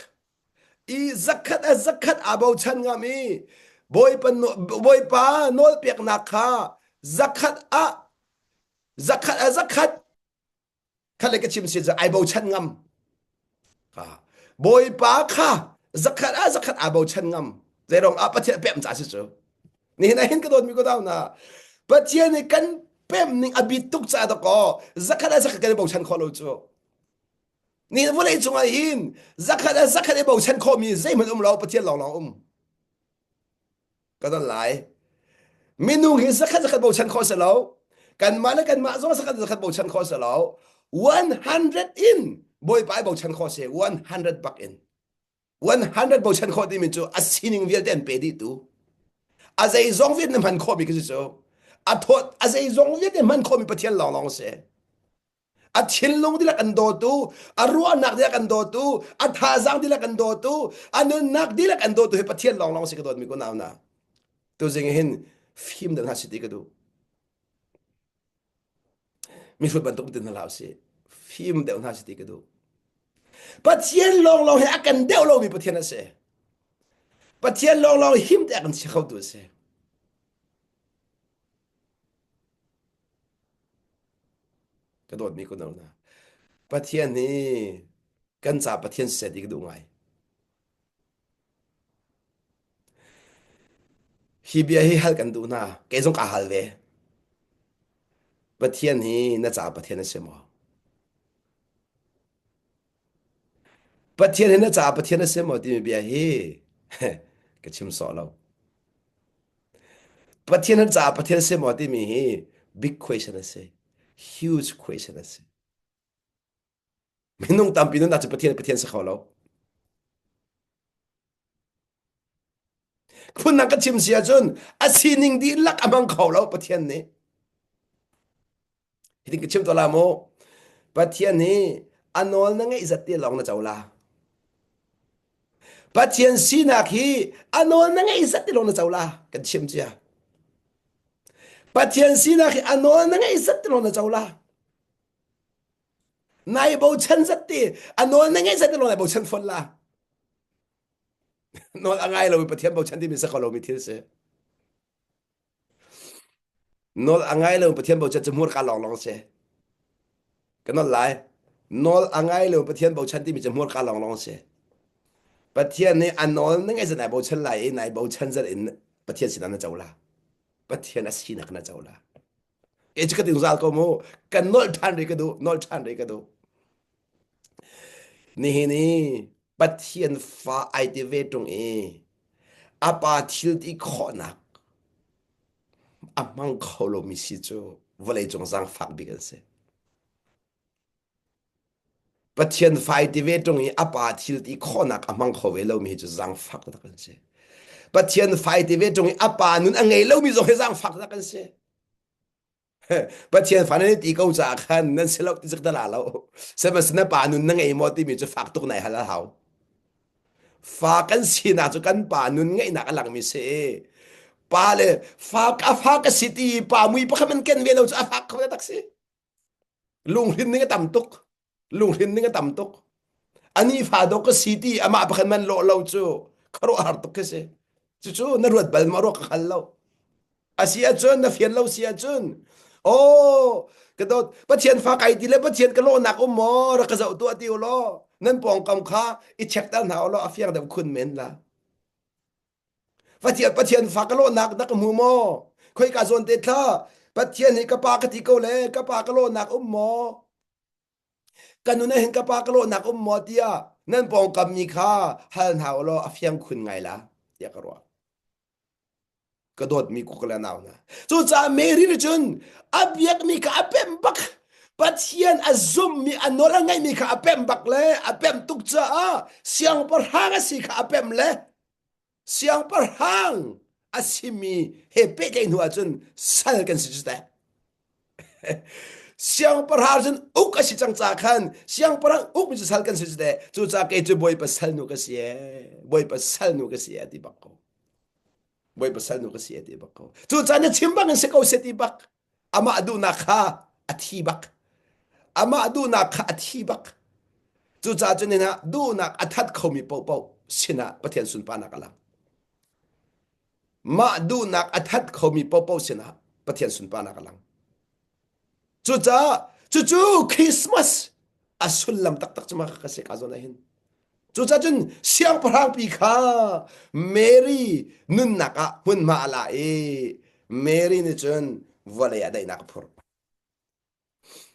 I zakhat a zakhat aa bochan ngam i Bawipa, Bawipa nawlpeknak kha zakhat ah zakhat a zakhat khat le ka chim si ai bochan ngam bawipa kha zakhat ah zakhat aa bochan ngam zeirong ah pathian pem ca si cu nihin ah hin ka dawt mi ko dau na pathian nih kan pem ning a bit tuk ca da ko zakhat ah zakhat kan i bochan kho lo cu ni vawlei cung ah hin zakhat ah zakhat i bochan khawh mi zeihmanh um lo pathian lawng lawng um ka don lai. Minung hi zakhat zakhat bochan khawh si lo. Kanmah le kanmah zong zakhat zakhat bochan khawh si lo. 100 in Bawipa i bochan khawh si. 100 bak in. 100 bochan khawh timi cu a sining vialte an pe dih tu. A zeizong vialte na hman khawhmi khi si cu. A thawt a zeizong vialte hman khawhmi Pathian lawnglawng si. A thinlung dihlak an dawtu, a ruahnak dihlak an dawtu, a thazaang dihlak an dawtu, a nunnak dihlak an dawtu hi Pathian lawnglawng si ka dawtmi kunau na. Tuzing hin fim deuh hna si ti ka duh. Mihrut bantuk tin hna hlah usih. Fim deuh hna si ti ka duh. Pathian lawnglawng hi a kan deuh lomi Pathian a si. Pathian lawnglawng him te a kan si khotu a si. Ka dawtmi kun hna. Pathian hi kan ca Pathian siseh ti ka duh ngai. Hi bia hi hal kan duh hna. Kei zong kaa hal ve. Pathian hi na ca Pathian a si maw? Pathian hi na ca Pathian a si maw timi bia hi ka chim sawh lo. Pathian an caah Pathian si maw timi hi big question a si. Huge question a si. Minung tampi nunnak cu Pathian Pathian si kho lo. Phundang ka chim si ahcun a sining dihlak a hmang kho lo Pathian nih. Hitin ka chim to la mu. Pathian hi a nawl na ngeih zat te lawng na co la. Pathian sinak hi a nawl na ngeih zat te lawng na co la. Kan chim cia. Pathian sinak hi a nawl na ngeih zat te lawng na co la. Nai bochan zat te a nawl na ngeih zat te lawng nai bochan fawn la. Nawl a ngai lo mi Pathian bochan timi sa kho lomi thil si. Nawl a ngai lo Pathian bochan cu hmurka lawnglawng si. Ka nawl lai. Nawl a ngai lo Pathian bochan timi cu hmurka lawnglawng si. Pathian nih a nawl na ngaih zat nai bochan lai i nai bochan zat in Pathian sinah na co la. Pathian a sinak na co la. Kei cu ka ting zal ko mu. Kan nolh ṭhan rih ka duh. Nolh ṭhan rih ka duh. Nihin i Pathian fa ai ti ve ṭung i a pa thil ti khawhnak a hmang kho lomi si cu vawleicung zaangfak bik an si. Pathian fa ai ti ve ṭung i a pa thil ti khawhnak a hmang kho ve lomi hi cu zaangfak taktak an si. Pathian fa ai ti ve ṭung i a pa nun a ngei lomi zong hi zaangfak taktak an si. Pathian fa nan ti ko caah khan nan si lo ti zik dala lo. Sihmanhsehlaw na pa nun na ngei maw timi cu fak tuk nai hal a hau. Fa kan sinak cu kan pa nun ngeihnak a langmi si. Pa le fa a fa ka si ti pa mui pakhat man ken ve lo cu a fak kho tak si. Lunghrin ning a tam tuk. Lunghrin ning a tam tuk. Ani fa dawk ka si ti amah pakhat man lawh lo cu khuaruahhar tuk khi si. Cucu na ruat bal maw ruak ka hngal lo. A si ahcun na fian lo si ahcun aw ka dawt Pathian fa kai ti le Pathian ka lawhnak um maw rak ka zoh tuah ti u law nan pawngkam kha i check ter hna u law a fiang deuh khun men la. Pathian Pathian fa ka lawhnak na ka hmu maw? Khoika zawn te thla Pathian hi ka pa ka ti ko le ka pa ka lawhnak um maw? Ka nun ah hin ka pa ka lawhnak um maw tiah nan pawngkam mi kha hal hna u law a fiang khun ngai la tiah ka ruah. Ka dawtmi kuk le nau hna. Cucaah Mary nih cun a biakmi kha a pemh bak. Pathian a zummi a nawl a ngaihmi kha a pemh bak le a pemh tuk caah siangpahrang a si kha a pemh le siangpahrang a simi he pehtlaih hnu ahcun sal kan si cu teh. Siangpahrang cun uk a si cang ca khan siangpahrang uk mi cu sal kan si cu teh. Cucaah kei cu Bawipa salnu ka si ee. Bawipa salnu ka si ee ti bak ko. Bawipa salnu ka si ee ti bak ko. Cucaah na chim bang in si ko seh ti bak. Amah duhnak kha a thi bak. Amah duhnak kha a thi bak. Cucaah cun ah duhnak a that khomi paohpaoh sinah Pathian sunparnak a lang. Mah duhnak a that khomi paohpaoh sinah Pathian sunparnak a lang. Cucaah cucu Christmas a sullam taktak cu mah ka si ka zawn ah hin. Cucaah cun siangpahrang pi kha Mary nunnak ah hmunhma a la i Mary nih cun vawlei ah daihnak a phurh.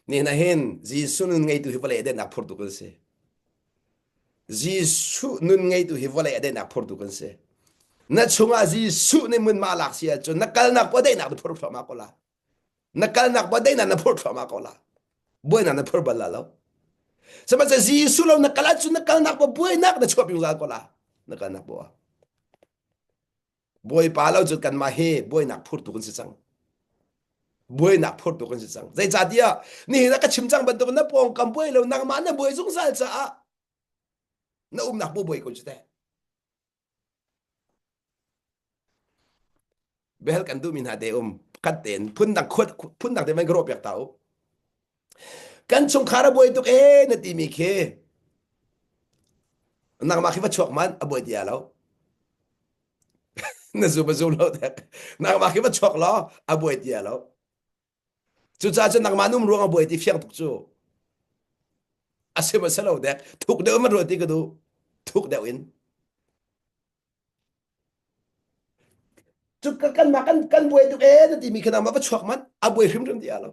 Nihin ah hin Jesuh nun ngeitu hi vawlei a daihnak phurtu kan si. Jesuh nun ngeitu hi vawlei a daihnak phurtu kan si. Na chungah Jesuh nih hmunhma a lak si ahcun na kalnak poah daihnak na phur thluahmah ko la. Na kalnak poah daihnak na phur thluahmah ko la. Buainak na phur bal la lo. Sihmanhsehlaw Jesuh lo na kal ahcun na kalnak poah buainak na chuah zungzal ko la. Na kalnak poah. Bawipa lo cu kanmah hi buainak phurtu kan si cang. Buainak phurtu kan si cang. Zeicahtiah nihin ah ka chim cang bantuk na pawngkam buai lo nangmah na buai zungzal caah na umnak bu buai ko cu teh. Behel kan duhmi hna te um khat tein phundang khuat phundang te man ka ruah piak ta u. Kan chungkhar a buai tuk ee na timi khi nangmah khi va chuak man a buai tia lo. Na zum a zum lo dek. Nangmah khi va chuak law a buai tia lo. Cucaah cun nangmah num ruang a buai ti fiang tuk cu. A sim a si lo dek. Thuk deuh in van ruah ti ka duh. Thuk deuh in. Cu kanmah kan kan buai tuk ee na timi khi nangmah va chuak man a buai hrimhrim ti lo.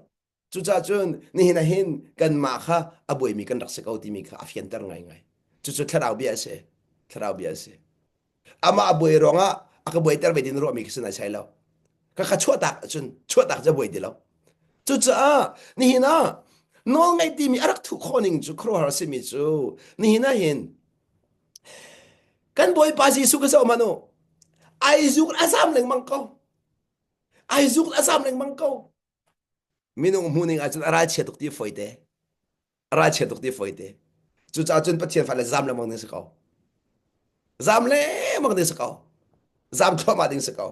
Cucaah cun nihin ah hin kanmah kha a buaimi kan rak si ko timi kha a fianter ngaingai. Cucu thlarau bia a si. Thlarau bia a si. Amah a buai ruangah a ka buaiter ve tin ruahmi khi si nai sai lo. Ka ka chuahtak ahcun chuahtak cu a buai ti lo. Cucaah nihin ah nawl ngaih timi a rak thuh khawh ning cu khuaruahhar a simi cu nihin ah hin kan Bawipa Jesuh ka zoh hmanh u. Ai zuk a zam lengmang ko. Ai zuk a zam lengmang ko. Minung hmuhning ahcun a ralchia tuk ti fawi te. A ralchia tuk ti fawi te. Cucaah cun Pathian fale zam lengmang ding si ko. Zam lengmang ding si ko. Zam thluahmah ding si ko.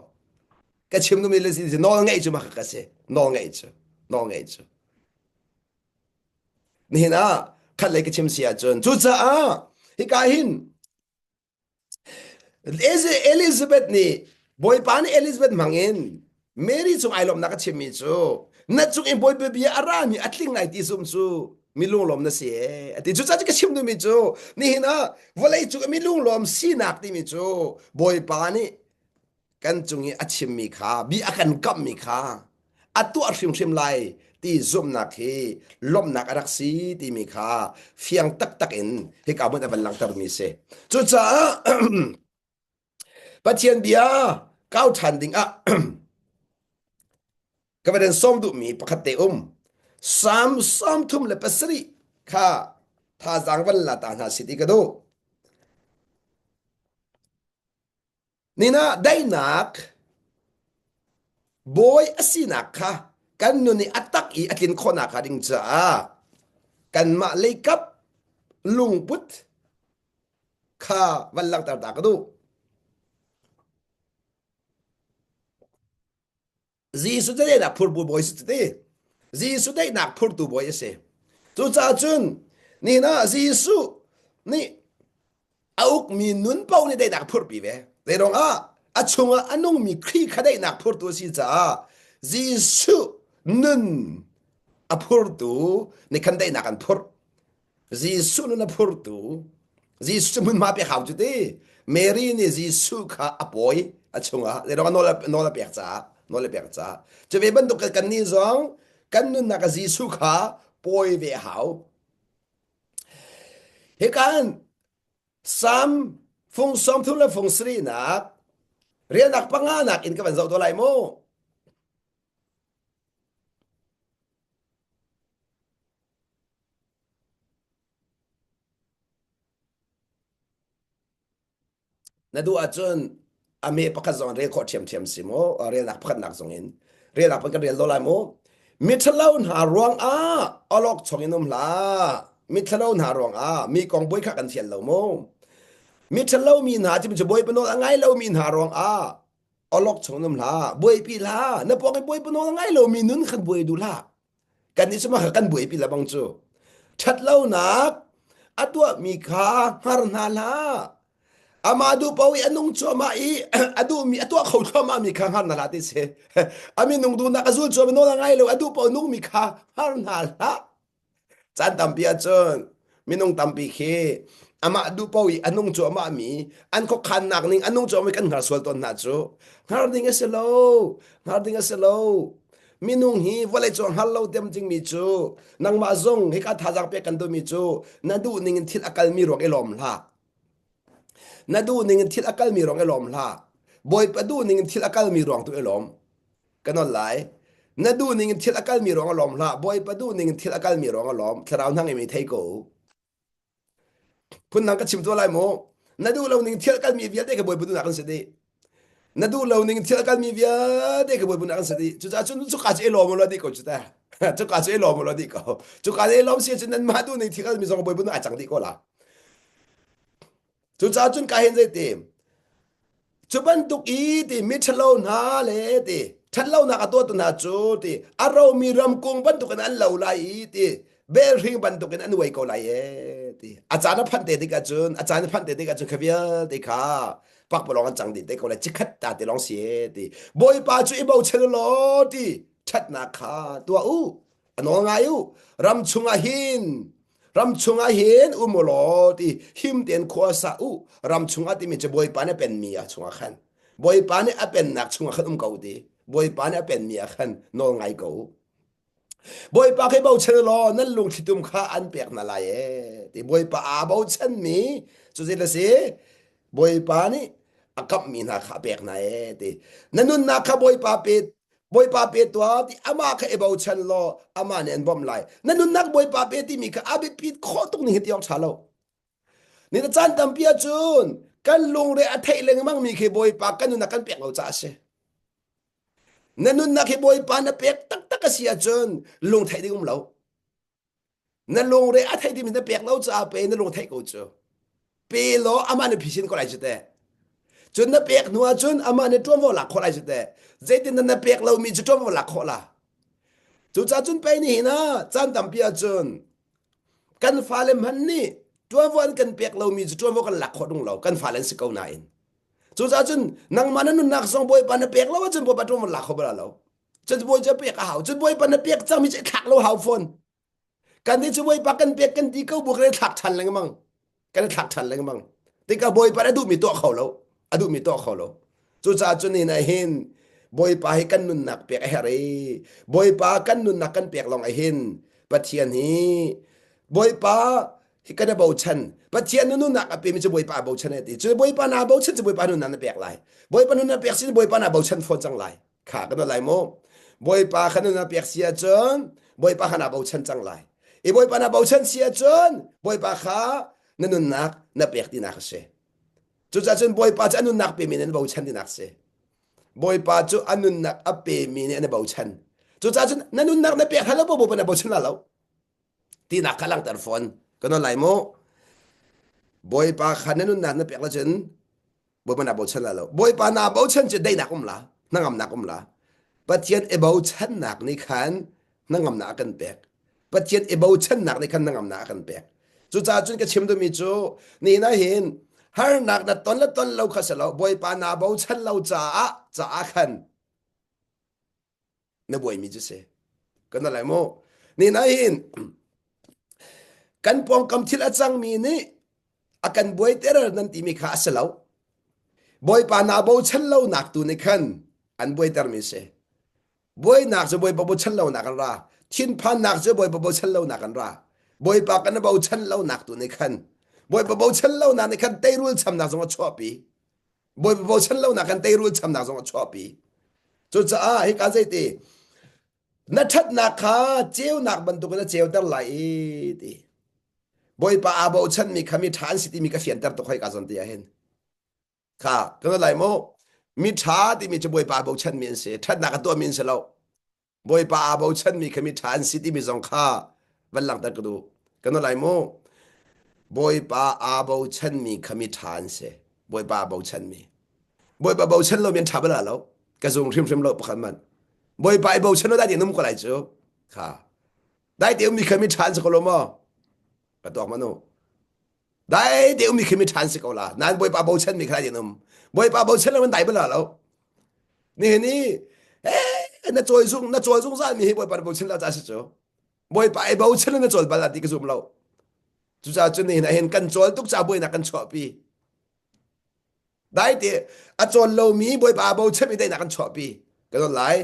Ka chim duhmi le si nawl ngeih cu mah ka si. Nawl ngeih cu. Nawl ngeih cu. Nihin ah khat lei ka chim si ahcun cucaah hika hin Elizabeth nih Bawipa nih Elizabeth hmangin Mary cung ai lawmhnak a chimmi cu na cung in Bawipa bia a rami a tling lai ti zumh cu mi lunglawm na si ee a ti. Cucaah ka chim duhmi cu nihin ah vawlei cung i mi lunglawm sinak timi cu Bawipa nih kan cung i a chimmi kha bi a kan kamhmi kha a tuah hrimhrim lai ti zumhnak hi lawmhnak a rak si timi kha fiang taktak in hika hmun a van langhtermi si. Cucaah Pathian bia kau ṭhan ding ah ka van sawm duhmi pakhat te um. Salm 37 kha thazaang van la ta hna si ti ka duh. Nina daihnak bawi a sinak kha kan nun i a tak i a tlin khawhnak hnga ding caah kanmah leikap lungput kha van langhter ta ka duh. Jesuh cu daihnak phurtu bawi si ti. Jesuh daihnak phurtu bawi a si. Cucaah cun nihin ah Jesuh nih a ukmi nun paoh nih daihnak phurpi ve. Zeiruang ah a chungah a nungmi Khrih kha daihnak phurtu a si caah Jesuh nun a phurtu nih khan daihnak an phurh. Jesuh nun a phurtu Jesuh cu hmunhma pek hau cu ti Mary nih Jesuh kha a pawi a chungah zeiruang nawl nawl a pek caah nawl a pek caah cu ve bantuk kan nih zong kan nunnak ah Jesuh kha pawi ve a hau hikan Sam fung 30 le fung sarihnak rialnak panganak in ka van zoh to lai mu Na duh ahcun a me pakhat zong rel khawh ṭhiamṭhiam si mu. Relnak pakhatnak zong in. Relnak pakhat kan rel do lai mu. Miṭhalo hna ruangah awlokchong in um hlah. Miṭhalo hna ruangah mi kong buai kha kan fial lo mu. Miṭhalo mi hna cu Bawipa nawl a ngai lomi hna ruangah awlokchong in um hlah. Buaipi hlah. Na pawng i Bawipa nawl a ngai lomi nun khan buai duh hlah. Kan nih cu mah kha kan buaipi lebang cu. Ṭhatlonak a tuahmi kha hngar hna hlah. Amah duh paoh i a nung cuahmah i a duhmi a tuah kho thluahmahmi kha hngar hna hlah ti si. A minung duhnak a zul cuahmah nawl a ngai lo a duh paoh nungmi kha hngar hna hlah. Caan tampi ahcun minung tampi khi amah duh paoh i a nung cuahmahmi an khuakhannak ning a nung cuahmah kan hngar sual tawn hna cu. Hngar ding a si lo. Hngar ding a si lo. Minung hi vawlei cung hngal lo tem dingmi cu nangmah zong hika thazaang pek kan duhmi cu na duh ning in thil a kalmi ruang i lawm hlah. Na duh ning in thil a kalmi ruang i lawm hlah. Bawipa duh ning in thil a kalmi ruang tu i lawm. Ka nawl lai. Na duh ning in thil a kalmi ruang a lawm hlah. Bawipa duh ning in thil a kalmi ruang a lawm. Thlarau hna ngeimi thei ko. Phundang ka chim tuah lai mu. Na duh lo ning thil kalmi vialte kha Bawipa duhnak an si dih. Na duh lo ning thil kalmi vialte kha Bawipa duhnak an si dih. Cucaah cun cuka cu i lawm law dih ko cu ta. Cuka cu i lawm law dih ko. Cuka i lawm si cun nanmah duh ning thil kalmi zong Bawipa duhnak a cang dih ko la. Cucaah cun ka hin zeiti cu bantuk i ti miṭhalo hna le ti ṭhatlonak a tuahtu hna cu ti a romi ramkung bantukin an lo lai i ti belhring bantukin an uai ko lai e ti a caan a phanh te tikah cun a caan a phanh te tikah cun kha vialte kha pakpalawng an cang dih te ko lai chikkhat ta te lawng si e ti Bawipa cu i bochan law ti ṭhatnak kha tuah u a nawl ngai u ram chungah hin ram chungah hin um u law ti him tein khua sa u ram chungah timi cu bawipa nih a penmi ah chungah khan bawipa nih a pennak chungah khan um ko ti bawipa nih a penmi ah khan nawl ngai ko u bawipa khi bochan law nan lungthlitum kha an pek hna lai e ti bawipa aa bochanmi cu zei le si bawipa nih a kamhmi hna kha a pek hna e ti na nunnak kha bawipa pe Bawipa pe tuah ti amah kha i bochan law amah nih an bawmh lai. Na nunnak Bawipa pe timi kha a biapit khawh tuk ning hi ti awk ṭha lo. Ni na caan tampi ahcun kan lungre a theih lengmang mi khi Bawipa kan nunnak kan pek lo caah a si. Na nunnak hi Bawipa na pek taktak a si ahcun lung theih ding um lo. Na lungre a theih timi na pek lo caah pe na lung theih ko cu. Pe law amah nih phisin ko lai cu teh. Cun na pek hnu ahcun amah nih ṭuanvo lak khawh lai cu teh. Zeitin na pek lomi cu ṭuanvo lak khawh la. Cucaah cun pei nihin ah caan tampi ahcun kan fale hmanh nih ṭuanvo an kan pek lomi cu ṭuanvo kan lak khawh dung lo. Kan fale an si ko nain. Cucaah cun nangmah na nunnak zong Bawipa na pek lo ahcun Bawipa ṭuanvo lak kho bal lo. Cun bawi cu pek a hau. Cun bawipa na pek cangmi cu i thlak lo hau fawn. Kan nih cu bawipa kan pek kan ti ko bu kan i thlak ṭhan lengmang. Kan i thlak ṭhan lengmang. Tikah bawipa a duhmi tuah kho lo. A duhmi tuah kho lo. Cucaah cun hin ah hin bawipa hi kan nunnak pek a herh i bawipa kan nunnak kan pek lawng ah hin Pathian hi bawipa hi kan i bochan. Pathian nu nunnak a pemi cu bawipa a bochan a ti. Cu bawipa naa bochan cu bawipa nunnak na pek lai. Bawipa nunnak pek sin bawipa naa bochan fawn cang lai. Kha kan lai mu. Bawipa kha na pek si ahcun Bawipa kha naa bochan cang lai. I Bawipa na bochan si ahcun Bawipa kha na nunnak na pek tinak a si. Cucaah cun Bawipa cu a nunnak pemi nih an bochan tinak a si. Bawipa cu a nunnak a pemi nih an bochan. Cucaah cun na nunnak na pek hlan lo Bawipa na bochan la lo. Tinak kha langhter fawn. Kan lai mu. Bawipa kha na nunnak na pek la cun Bawipa naa bochan la lo. Bawipa naa bochan cu daihnak um la, hnangamnak um la. Pathian i bochannak nih khan hnangamnak a kan pek. Pathian i bochannak nih khan hnangamnak a kan pek. Cucaah cun ka chim duhmi cu nihin ah hin harnak na ton le ton lo kha si lo Bawipa naa bochan lo caah caah khan na buaimi cu si kan lai mu ni na hin kan pawngkam thil a cangmi nih a kan buaiter nan timi kha a si lo bawipa naa bochan lo nak tu nih khan an buaitermi si buainak cu bawipa bochan lo nak an ra thinphannak cu bawipa bochan lo nak an ra bawipa kan bochan lo nak tu nih khan bawipa bochan lo nak nih khan teirul chamnak zong a chuahpi Bawipa bochan lonak kan teirul chamnak zong a chuahpi. Cucaah hika zeiti na ṭhatnak kha ceunak bantukin a ceuter lai i ti. Bawipa aa bochanmi kha mi ṭha an si timi ka fianter tuk hoi ka zawn ti ah hin. Kha kan lai mu. Mi ṭha timi cu Bawipa aa bochanmi an si. Ṭhatnak a tuahmi an si lo. Bawipa aa bochanmi kha mi ṭha an si timi zong kha van langhter ka duh. Kan lai mu. Bawipa aa bochanmi kha mi ṭha an si. Bawipa aa bochanmi. Bawipa bochan lomi an ṭha bal lo. Ka zum hrimhrim lo pakhat man. Bawipa i bochan lo dai te num ko lai cu. Kha. Dai te ummi kha mi ṭha an si ko lo maw? Ka tuak manu. Dai te ummi khi mi ṭhan si ko la. Nan Bawipa bochan mi kha dai um. Bawipa bochan lo an dai bal lo. Nihin i eh na cawi zung na cawl zungzal mi hi Bawipa na bochan lo ca si cu. Bawipa i bochan na cawl bal ti ka zum lo. Cucaah cun nihin ah hin kan cawl tuk ca buainak kan chuahpi. Dai te a cawl lomi Bawipa bochan mi daihnak kan chuahpi. Kan on lai.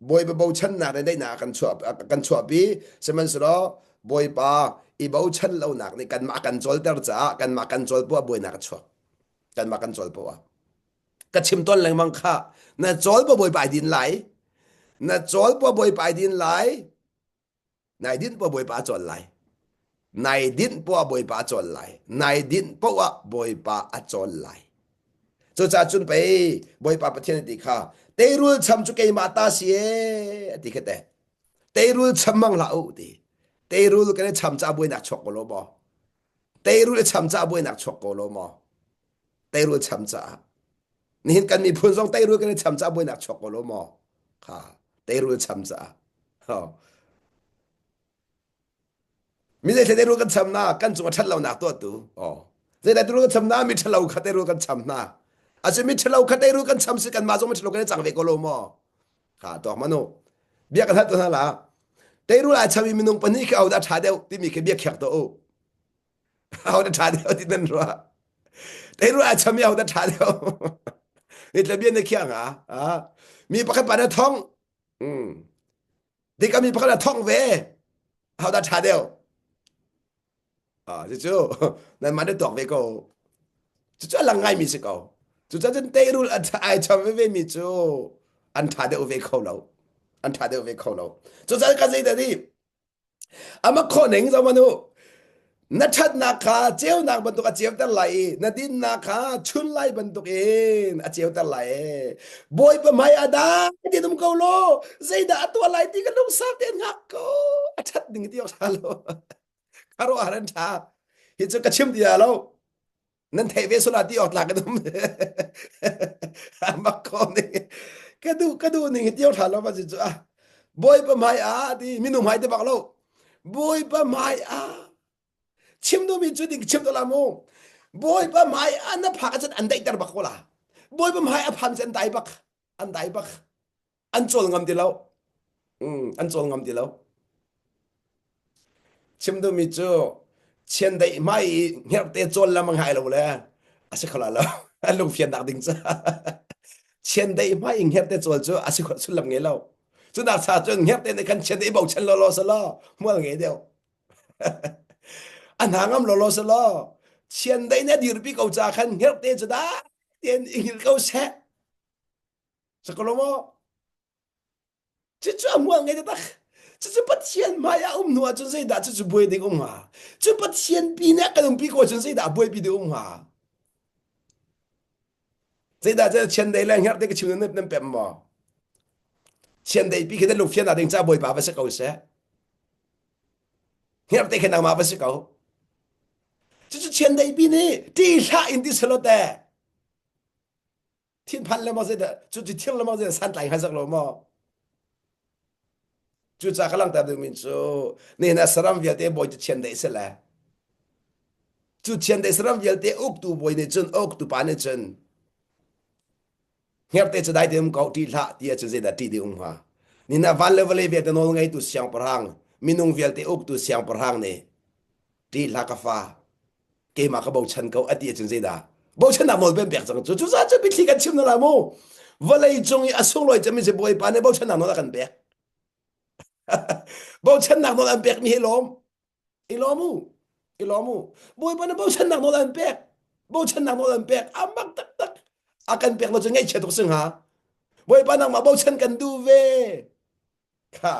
Bawipa bochannak nih daihnak kan chuah kan chuahpi. Sihmanhsehlaw Bawipa i bochan lonak nih kanmah kan cawlter caah kanmah kan cawl poah buainak a chuak. Kanmah kan cawl poah. Ka chim tawn lengmang kha na cawl poah Bawipa ai din lai. Na cawl poah Bawipa ai din lai. Nai dinh poah Bawipa a cawl lai. Nai dinh poah Bawipa a cawl lai. Nai dinh poah Bawipa a cawl lai. Cucaah cun pei Bawipa Pathian a ti kha teirul cham cu keimah ta si ee a ti kha te. Teirul cham mang hlah u ti. Teirul kan i cham ca buainak chuak ko lo maw? Teirul i cham ca buainak chuak ko lo maw? Teirul cham caah. Nihin kan miphun zong teirul kan i cham caah buainak chuak ko lo maw? Kha teirul cham caah. Mi zei teirul kan cham na kan cung a ṭhat lonak tuahtu. Oh. Zei teirul kan cham na mi ṭhalo kha teirul kan cham hna. Acu mi ṭhalo kha teirul kan cham si kanmah zong mi ṭhalo kan i cang ve ko lo maw? Kha tuak manu. Bia kan hal tu hna la. Teirul ai cham i minung pahnih khi ahodah ṭha deuh timi khi bia khiak tuah u. Ahodah ṭha deuh ti nan ruah? Teirul ai cham i ahodah ṭha deuh? Ni tla bia na khiah nga. Mi pakhat pa na thong. Mm. Dika mi pakhat a thong ve. Ahodah ṭha deuh? Ah, cucu nanmah na tuak ve ko. Cucu a lang ngaimi si ko. Cucaah cun teirul a ai cham veve mi cu an ṭha deuh ve kho lo. An ṭha deuh ve kho lo. Cucaah ka zei dah ni Ama khawh ning zoh hmanh u. Na ṭhatnak kha ceunak bantuk a ceuter lai i na dinnak kha chun lai bantuk in a ceuter lai e. Bawipa hmai ah dai tein um ko law zeidah a tuah lai ti ka lungsau tein hngak ko. A ṭhat ning ti awk ṭha lo. Khuaruahhar an ṭha. Hi cu ka chim ti lo. Nan theih ve sual ah ti awk tlak kan um. Mak ko ning. Ka duh ka duh ning hi ti awk ṭha lo ma cu ah. Bawipa hmai ah ti minung hmai ti bak lo. Bawipa hmai ah chim duhmi cu ding chim to la mu. Bawipa hmai ah na phak ahcun an daihter bak ko la. Bawipa hmai a phan cu an dai bak. An dai bak. An cawl ngam ti lo. An cawl ngam ti lo. Chim duhmi cu chiandeih hmai i hngerhte cawl lam a ngai lo le a si kho la lo. An lungfiannak ding cu. Chiandeih hmai i hngerhte cawl cu a si kho sullam ngei lo. Cu nak cha cun hngerhte nih khan chiandeih bochan law law selaw hmual ngei deuh. A hna ngam law law selaw chiandeih nih a dirpi ko ca khan hngerhte cu dah tein i hngilh ko seh. Sakolo maw? Cucu a hmual ngei taktak. Cucu Pathian hmai ah um hnu ahcun zeidah cucu buai ding um hnga? Cu Pathian pi nih a kan umpi ko ahcun zeidah buaipi ding um hnga? Zeidah cu chiandeih le hngerh te ka chim nan nan pem maw? Chiandeih pi khi nan lungfian ding ca Bawipa va si ko seh. Hngerh te khi nangmah va si ko. Cucu chiandeih pi nih ṭih hlah in ti selaw teh. Thinphan le maw zeidah cu cu thir le maw zeidah santlai hnga zak lo maw? Cucaah ka langhter dingmi cu nihin ah saram vialte bawi cu chiandeih si le cu chiandeih saram vialte uktu bawi nih cun uktu pa nih cun hngerhte cu dai te um ko ṭih hlah ti ahcun zeidah ṭih ding um hnga? Nihin ah van le vawlei vialte nawl ngeitu siangpahrang minung vialte uktu siangpahrang nih ṭih hlah ka fa keimah ka bochan ko a ti ahcun zeidah bochannak nawl pen pek cang cu cucaah cu biathli kan chim na la mu vawlei cung i a sunglawi cemmi si bawipa nih bochannak nawl a kan pek bochannak nawl an pekmi hi lawm i lawm u i lawm u bawipa nih bochannak nawl an pek bochannak nawl an pek a mak taktak a kan pek lo cu ngaihchia tuk si hnga bawipa nangmah bochan kan duh ve Kha.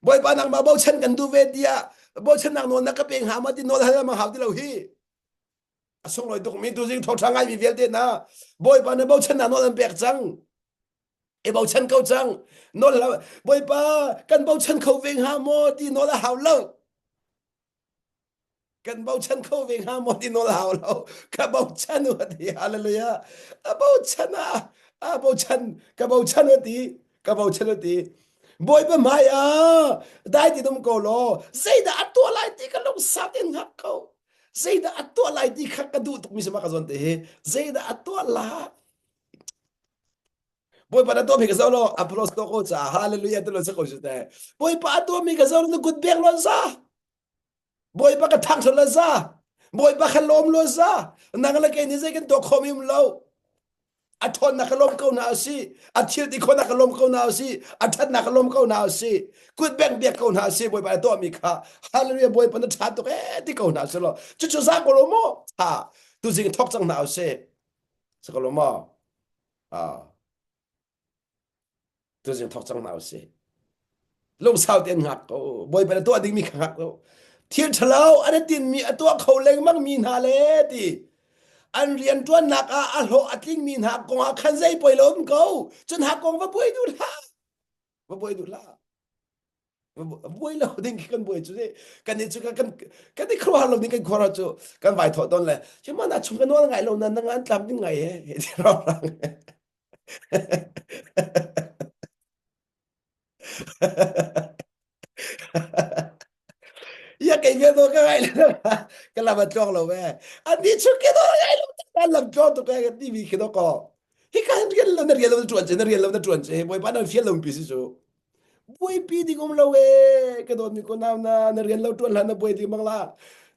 Bawipa nangmah bochan kan duh ve tiah bochannak nawl na ka pe hnga ma ti nawl hal ma hau ti lo hi. A sunglawi tukmi tuzing thawngṭha ngaimi vialte na Bawipa na bochannak nawl an pek cang. I bochan ko cang. Nawl hlah. Bawipa kan bochan kho ve hnga maw ti nawl a hau lo. Kan bochan kho ve hnga maw ti nawl a hau lo. Ka bochan u ti. Hallelujah. A bochan a a bochan ka bochan u ti. Ka bochan u ti. Bawipa hmai ah dai ti dum ko law zeidah a tuah lai ti ka lungsau tein hngak ko. Zeidah a tuah lai ti kha ka duh tukmi si ma ka zawn te hi. Zeidah a tuah lai? Bawipa na tuahmi ka zoh law Apollos to ko ca hallelujah tu lo sa ko su te. Bawipa a tuahmi ka zoh law na kut bek lo za. Bawipa ka thangṭhat lo za. Bawipa kha lawm lo za. Nang le kei nih zei kan tuah khawhmi um lo. A ṭhawnnak ka lawm ko hna usih. A thil ti khawhnak ka lawm ko hna usih. A ṭhatnak ka lawm ko hna usih. Kut bek biak ko hna usih. Bawipa na tuahmi kha hallelujah Bawipa na ṭha tuk ee ti ko hna usih law. Cucu za ko lo maw? Ha tuzing thawk cang hna usih. Si ko lo maw? Ah. Tuzing thawk cang hna usih. Lungsau tein hngak ko. Bawipa na tuah dingmi kha hngak ko. Thil ṭhalo an i tinmi a tuah kho lengmang mi hna le ti. An rian ṭuannak ah a hlawh a tlingmi hna kong ah khan zei poi lo um ko. Cun hna kong va buai duh hlah. Va buai duh hlah. Buai lo ding khi kan buai cu kan i cu kan kan i khuaruahhar lo ding kan khuaruah cu kan vai thawh tawn le hi mana chung ka nawl ngai lo na nang an tlam ding ngai he ti rang rang ya kei ve do ka ngai lo ka lam a tluang lo ve an ni chu ke do ngai lo kan lam tluang tu ka ti mi khi do ko hi kan rian lo na rian lo na tuan che na rian lo na tuan che bawipa nan fial lo pi si cu Buaipi ding um lo ee ka dawtmi ko nau na na rian lo tuan hlan na buai ding bang la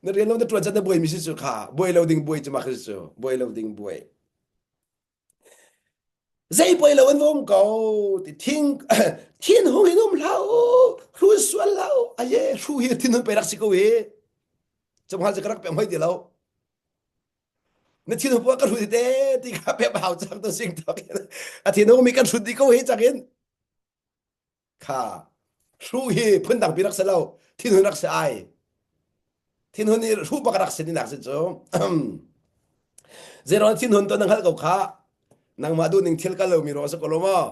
na rian lo na tuan chan na buai mi si cu kha buai lo ding buai cu ma khi cu buai lo ding buai zei buai lo an um ko ti thing thin hung in um hlah u hru sual hlah u aye hru hi thin hun pe rak si ko hi chumhal cu ka rak pem hoi ti lo na thin hung ka hru te ti kha pem hau cang to sing tok a thin hung mi kan hrut di ko hi chak in Kha hruh hi phundang pi rak si lo thinhun rak si ai thinhun hi hruh bak rak si ni nak si cu zeiruang thinhun to na hngalh ko kha nangmah duh ning thil kal lomi ruang si ko lo maw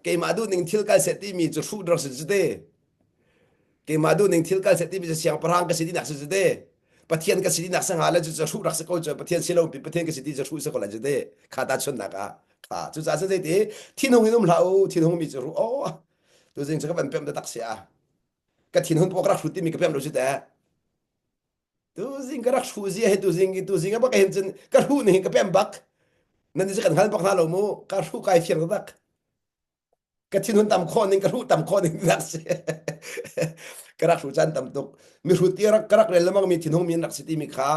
keimah duh ning thil kal seh timi cu hruh rak si cu te keimah duh ning thil kal seh timi cu siangpahrang ka si ti nak si cu te pathian ka si ti nak si hnga le cu cu hruh rak si ko cu pathian si lo pi pathian ka si ti cu hruh si ko lai cu te kha ta chunnak ah Kha cucaah cun zeiti thinhung in um hlah u thinhung mi cu ru oh tuzing cu ka van pemh tak si a ka thinhun pawk rak hrut timi ka pemh lo cu teh tuzing ka rak hru zia he tuzing tuzing a bak hin cun ka hru nih ka pem bak nan ni kan hngal bak hna lo mu ka hru kai fiang tak ka thinhun tam khawh ning ka hru tam khawh ning rak si ka rak hru caan tam tuk mi hrut ti rak ka rak rel lemang mi thinhung mi an rak si timi kha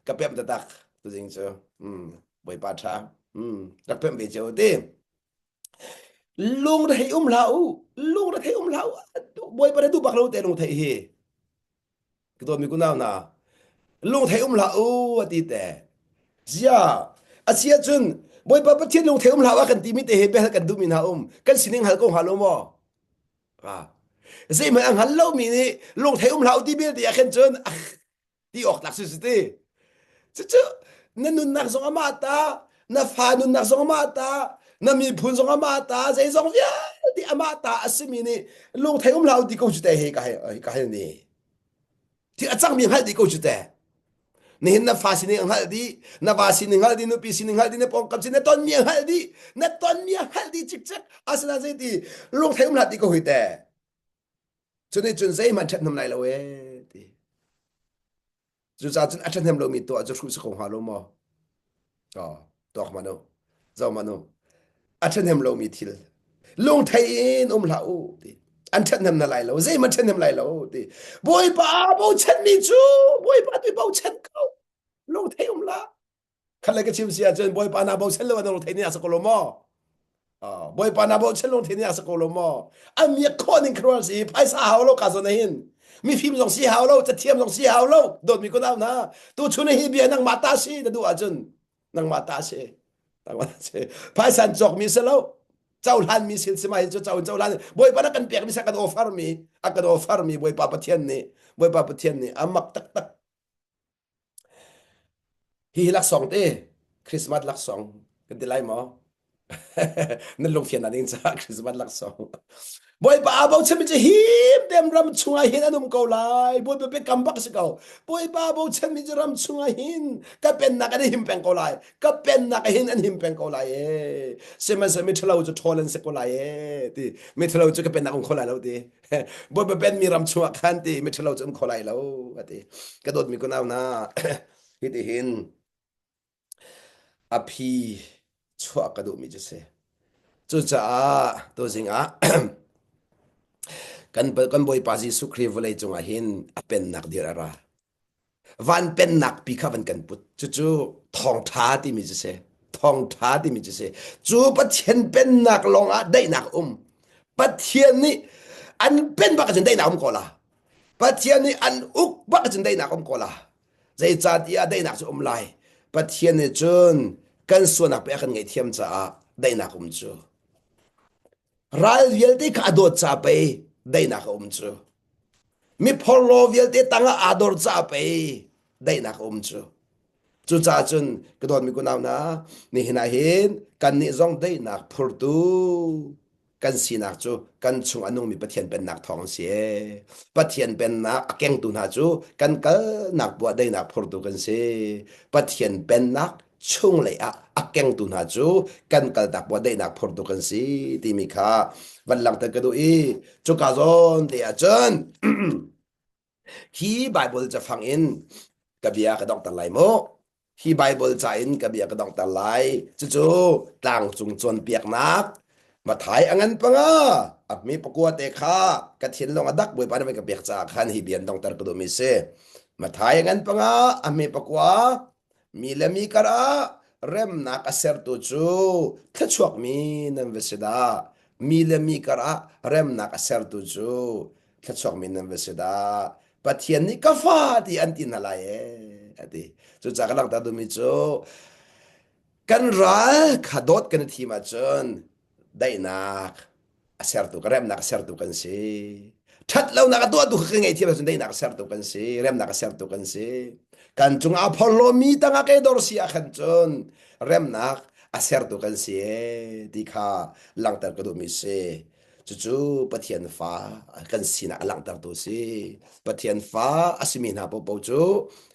ka pemh taktak tuzing cu Bawipa ṭha. Rak pemh ve cio ti. Lungrethei um hlah u. Lungrethei um hlah u. Bawipa na duh bak lo te lungthei hi. Ka dawtmi kunau na. Lungthei um hlah u a ti te. Zia. A si ahcun Bawipa Pathian lungthei um hlah u a kan timi te hi biahal kan duhmi hna um. Kan sining hal ko hnga lo maw? Zeihmanh a hngal lomi nih lungthei um hlah u ti bil ti ah khin cun ti awk tlak si ti cucu na nunnak zong amah ta na fa nunnak zong amah ta na miphun zong amah ta zeizong vialte amah ta a simi nih lungthei um hlah ti ko cu te he ka ka hel ni thil a cangmi hngalh dih ko cu te nihin na fa sining a hngalh dih na va sining hngalh dih nupi sining hngalh dih na pawngkam sin na tonmi a hngalh dih na tonmi a hngalh dih cikcek asinain zeiti lungthei um hlah ti ko hi te Cu nih cun zeihmanh ṭhathnem lai lo ee ti. Cucaah cun a ṭhahnem lomi tuah cu hruh si ko hnga lo maw? Oh, tuak hmanh u. Zoh hmanh u. A ṭhahnem lomi thil. Lungthei in um hlah u ti. An ṭhathnem na lai lo. Zeihmanh ṭhathnem lai lo ti. Bawipa bochanmi cu Bawipa tu bochan ko. Lungthei um hlah. Khat le ka chim si ahcun Bawipa na bochan lo na thei ni a sa ko lo maw? Bawipa na bochan lo thei ni a sa ko lo maw? A miak khawh ning khuaruah si phaisa hau lo ka zawn hin mifim zong si hau lo cathiam zong si hau lo dawtmi ko nau na tu chun hi bia nangmah ta si na duh ahcun nangmah ta si nangmah ta si phaisa an cawk mi si lo cohlan mi sil si ma hi cu co cohlan Bawipa na kan pek mi sa kan offer mi a kan offer mi Bawipa Pathian nih Bawipa Pathian nih a mak taktak Hihi laksawng te Christmas laksawng kan ti lai maw? Nan lungfian ding caah Christmas laksawng. Bawipa aa bochanmi cu him tein ram chungah hin an um ko lai. Bawipa biakam bak si ko. Bawipa aa bochanmi cu ram chungah hin ka pennak an him peng ko lai. Ka pennak hin an him peng ko lai e. Sihmanhsehlaw miṭhalo cu ṭhawl an si ko lai e ti. Miṭhalo cu ka pennak um kho lai lo ti. Bawipa penmi ram chungah khan ti miṭhalo cu um kho lai lo a ti. Ka dawtmi kunau hna hitihin A phi chuah ka duhmi cu si. Cucaah tuzing ah kan kan Bawipa Jesuh Khrih vawlei cungah hin a pennak dir a ra. Van pennak pi kha van kan put. Cucu thawngṭha timi cu si. Thawngṭha timi cu si. Cu Pathian pennak lawngah daihnak um. Pathian nih an pen bak ahcun daihnak um ko la. Pathian nih an uk bak ahcun daihnak um ko la. Zeicahtiah daihnak cu um lai. Pathian nih cun kan sualnak pe a kan ngaihthiam caah daihnak um cu. Ral vialte kha a dawt ca pei daihnak a um cu. Mi phorhlaw vialte tangah aa dor ca pei daihnak a um cu. Cucaah cun ka dawtmi kunau hna, nihin ah hin kannih zong daihnak phurtu kan sinak cu kan chung a nungmi Pathian pennak thawng a si ee. Pathian pennak a kengtu hna cu kan kalnak buah daihnak phurtu kan si. Pathian pennak chunglei ah a kengtu hna cu kan kaltak buah daihnak phurtu kan si timi kha van langhter ka duh i cuka zawn te ah cun Hi Baibal cafang in ka bia ka donghter lai mu. Hi Baibal ca in ka bia ka donghter lai. Cucu tlangcung cawnpiaknak Mathai a ngan panga a mi pakua te kha ka thinlung a dak Bawipa nih ka pek caah khan hi bia in donghter ka duhmi si. Mathai a ngan panga a mi pakua mi le mi karah remnak a sertu cu thluachuakmi nan va si dah. Mi le mi karah remnak a sertu cu thluachuakmi nan va si dah Pathian nih ka fa ti an ti hna lai ee a ti cucaah ka langhter duhmi cu kan ral kha dawt kan i thim ahcun daihnak a sertu ka remnak a sertu kan si ṭhat lonak a tuahtu kha kan ngaihthiam ahcun daihnak a sertu kan si remnak a sertu kan si kan cungah a phorhlawmi tangah ke dor si ah khan cun remnak a sertu kan si ee ti kha langhter ka duhmi si Cucu Pathian fa kan sinak a langhtertu a si. Pathian fa a simi hna paohpaoh cu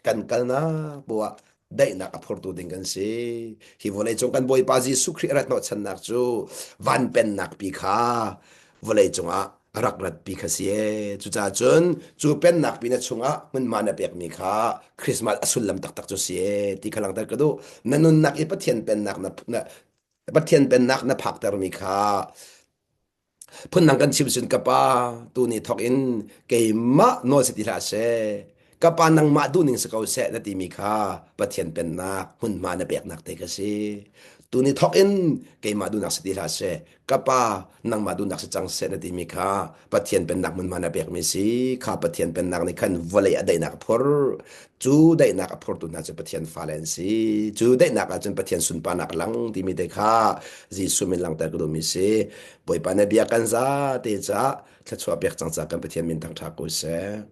kan kalnak poah daihnak a phurtu ding kan si. Hi vawleicung kan Bawipa Jesuh Khrih a rat hnawhchannak cu van pennak pi kha vawleicung ah a rak ratpi kha si ee. Cucaah cun cu pennak pi na chungah hmunhma na pekmi kha Christmas a sullam taktak cu si ee ti kha langhter ka duh. Na nunnak i Pathian pennak na, na Pathian pennak na phaktermi kha phundang kan chim cun ka pa tu ni thawk in keimah nawl si ti hlah seh ka pa nangmah duhning si ko seh na timi kha Pathian pennak hmunhma na peknak te ka si tu ni thawk in keimah duhnak si ti hlah seh ka pa nangmah duhnak si cang seh na timi kha Pathian pennak hmunhma na pekmi si kha Pathian pennak nih khan vawlei a daihnak a phur Cu daihnak a phortu hna cu Pathian fale an si. Cu daihnak ahcun Pathian sunparnak a lang timi te kha Jesuh min langhter ka duhmi si. Bawipa na bia kan za te caah thluachuah pek cang ca kan Pathian min thangṭha ko seh.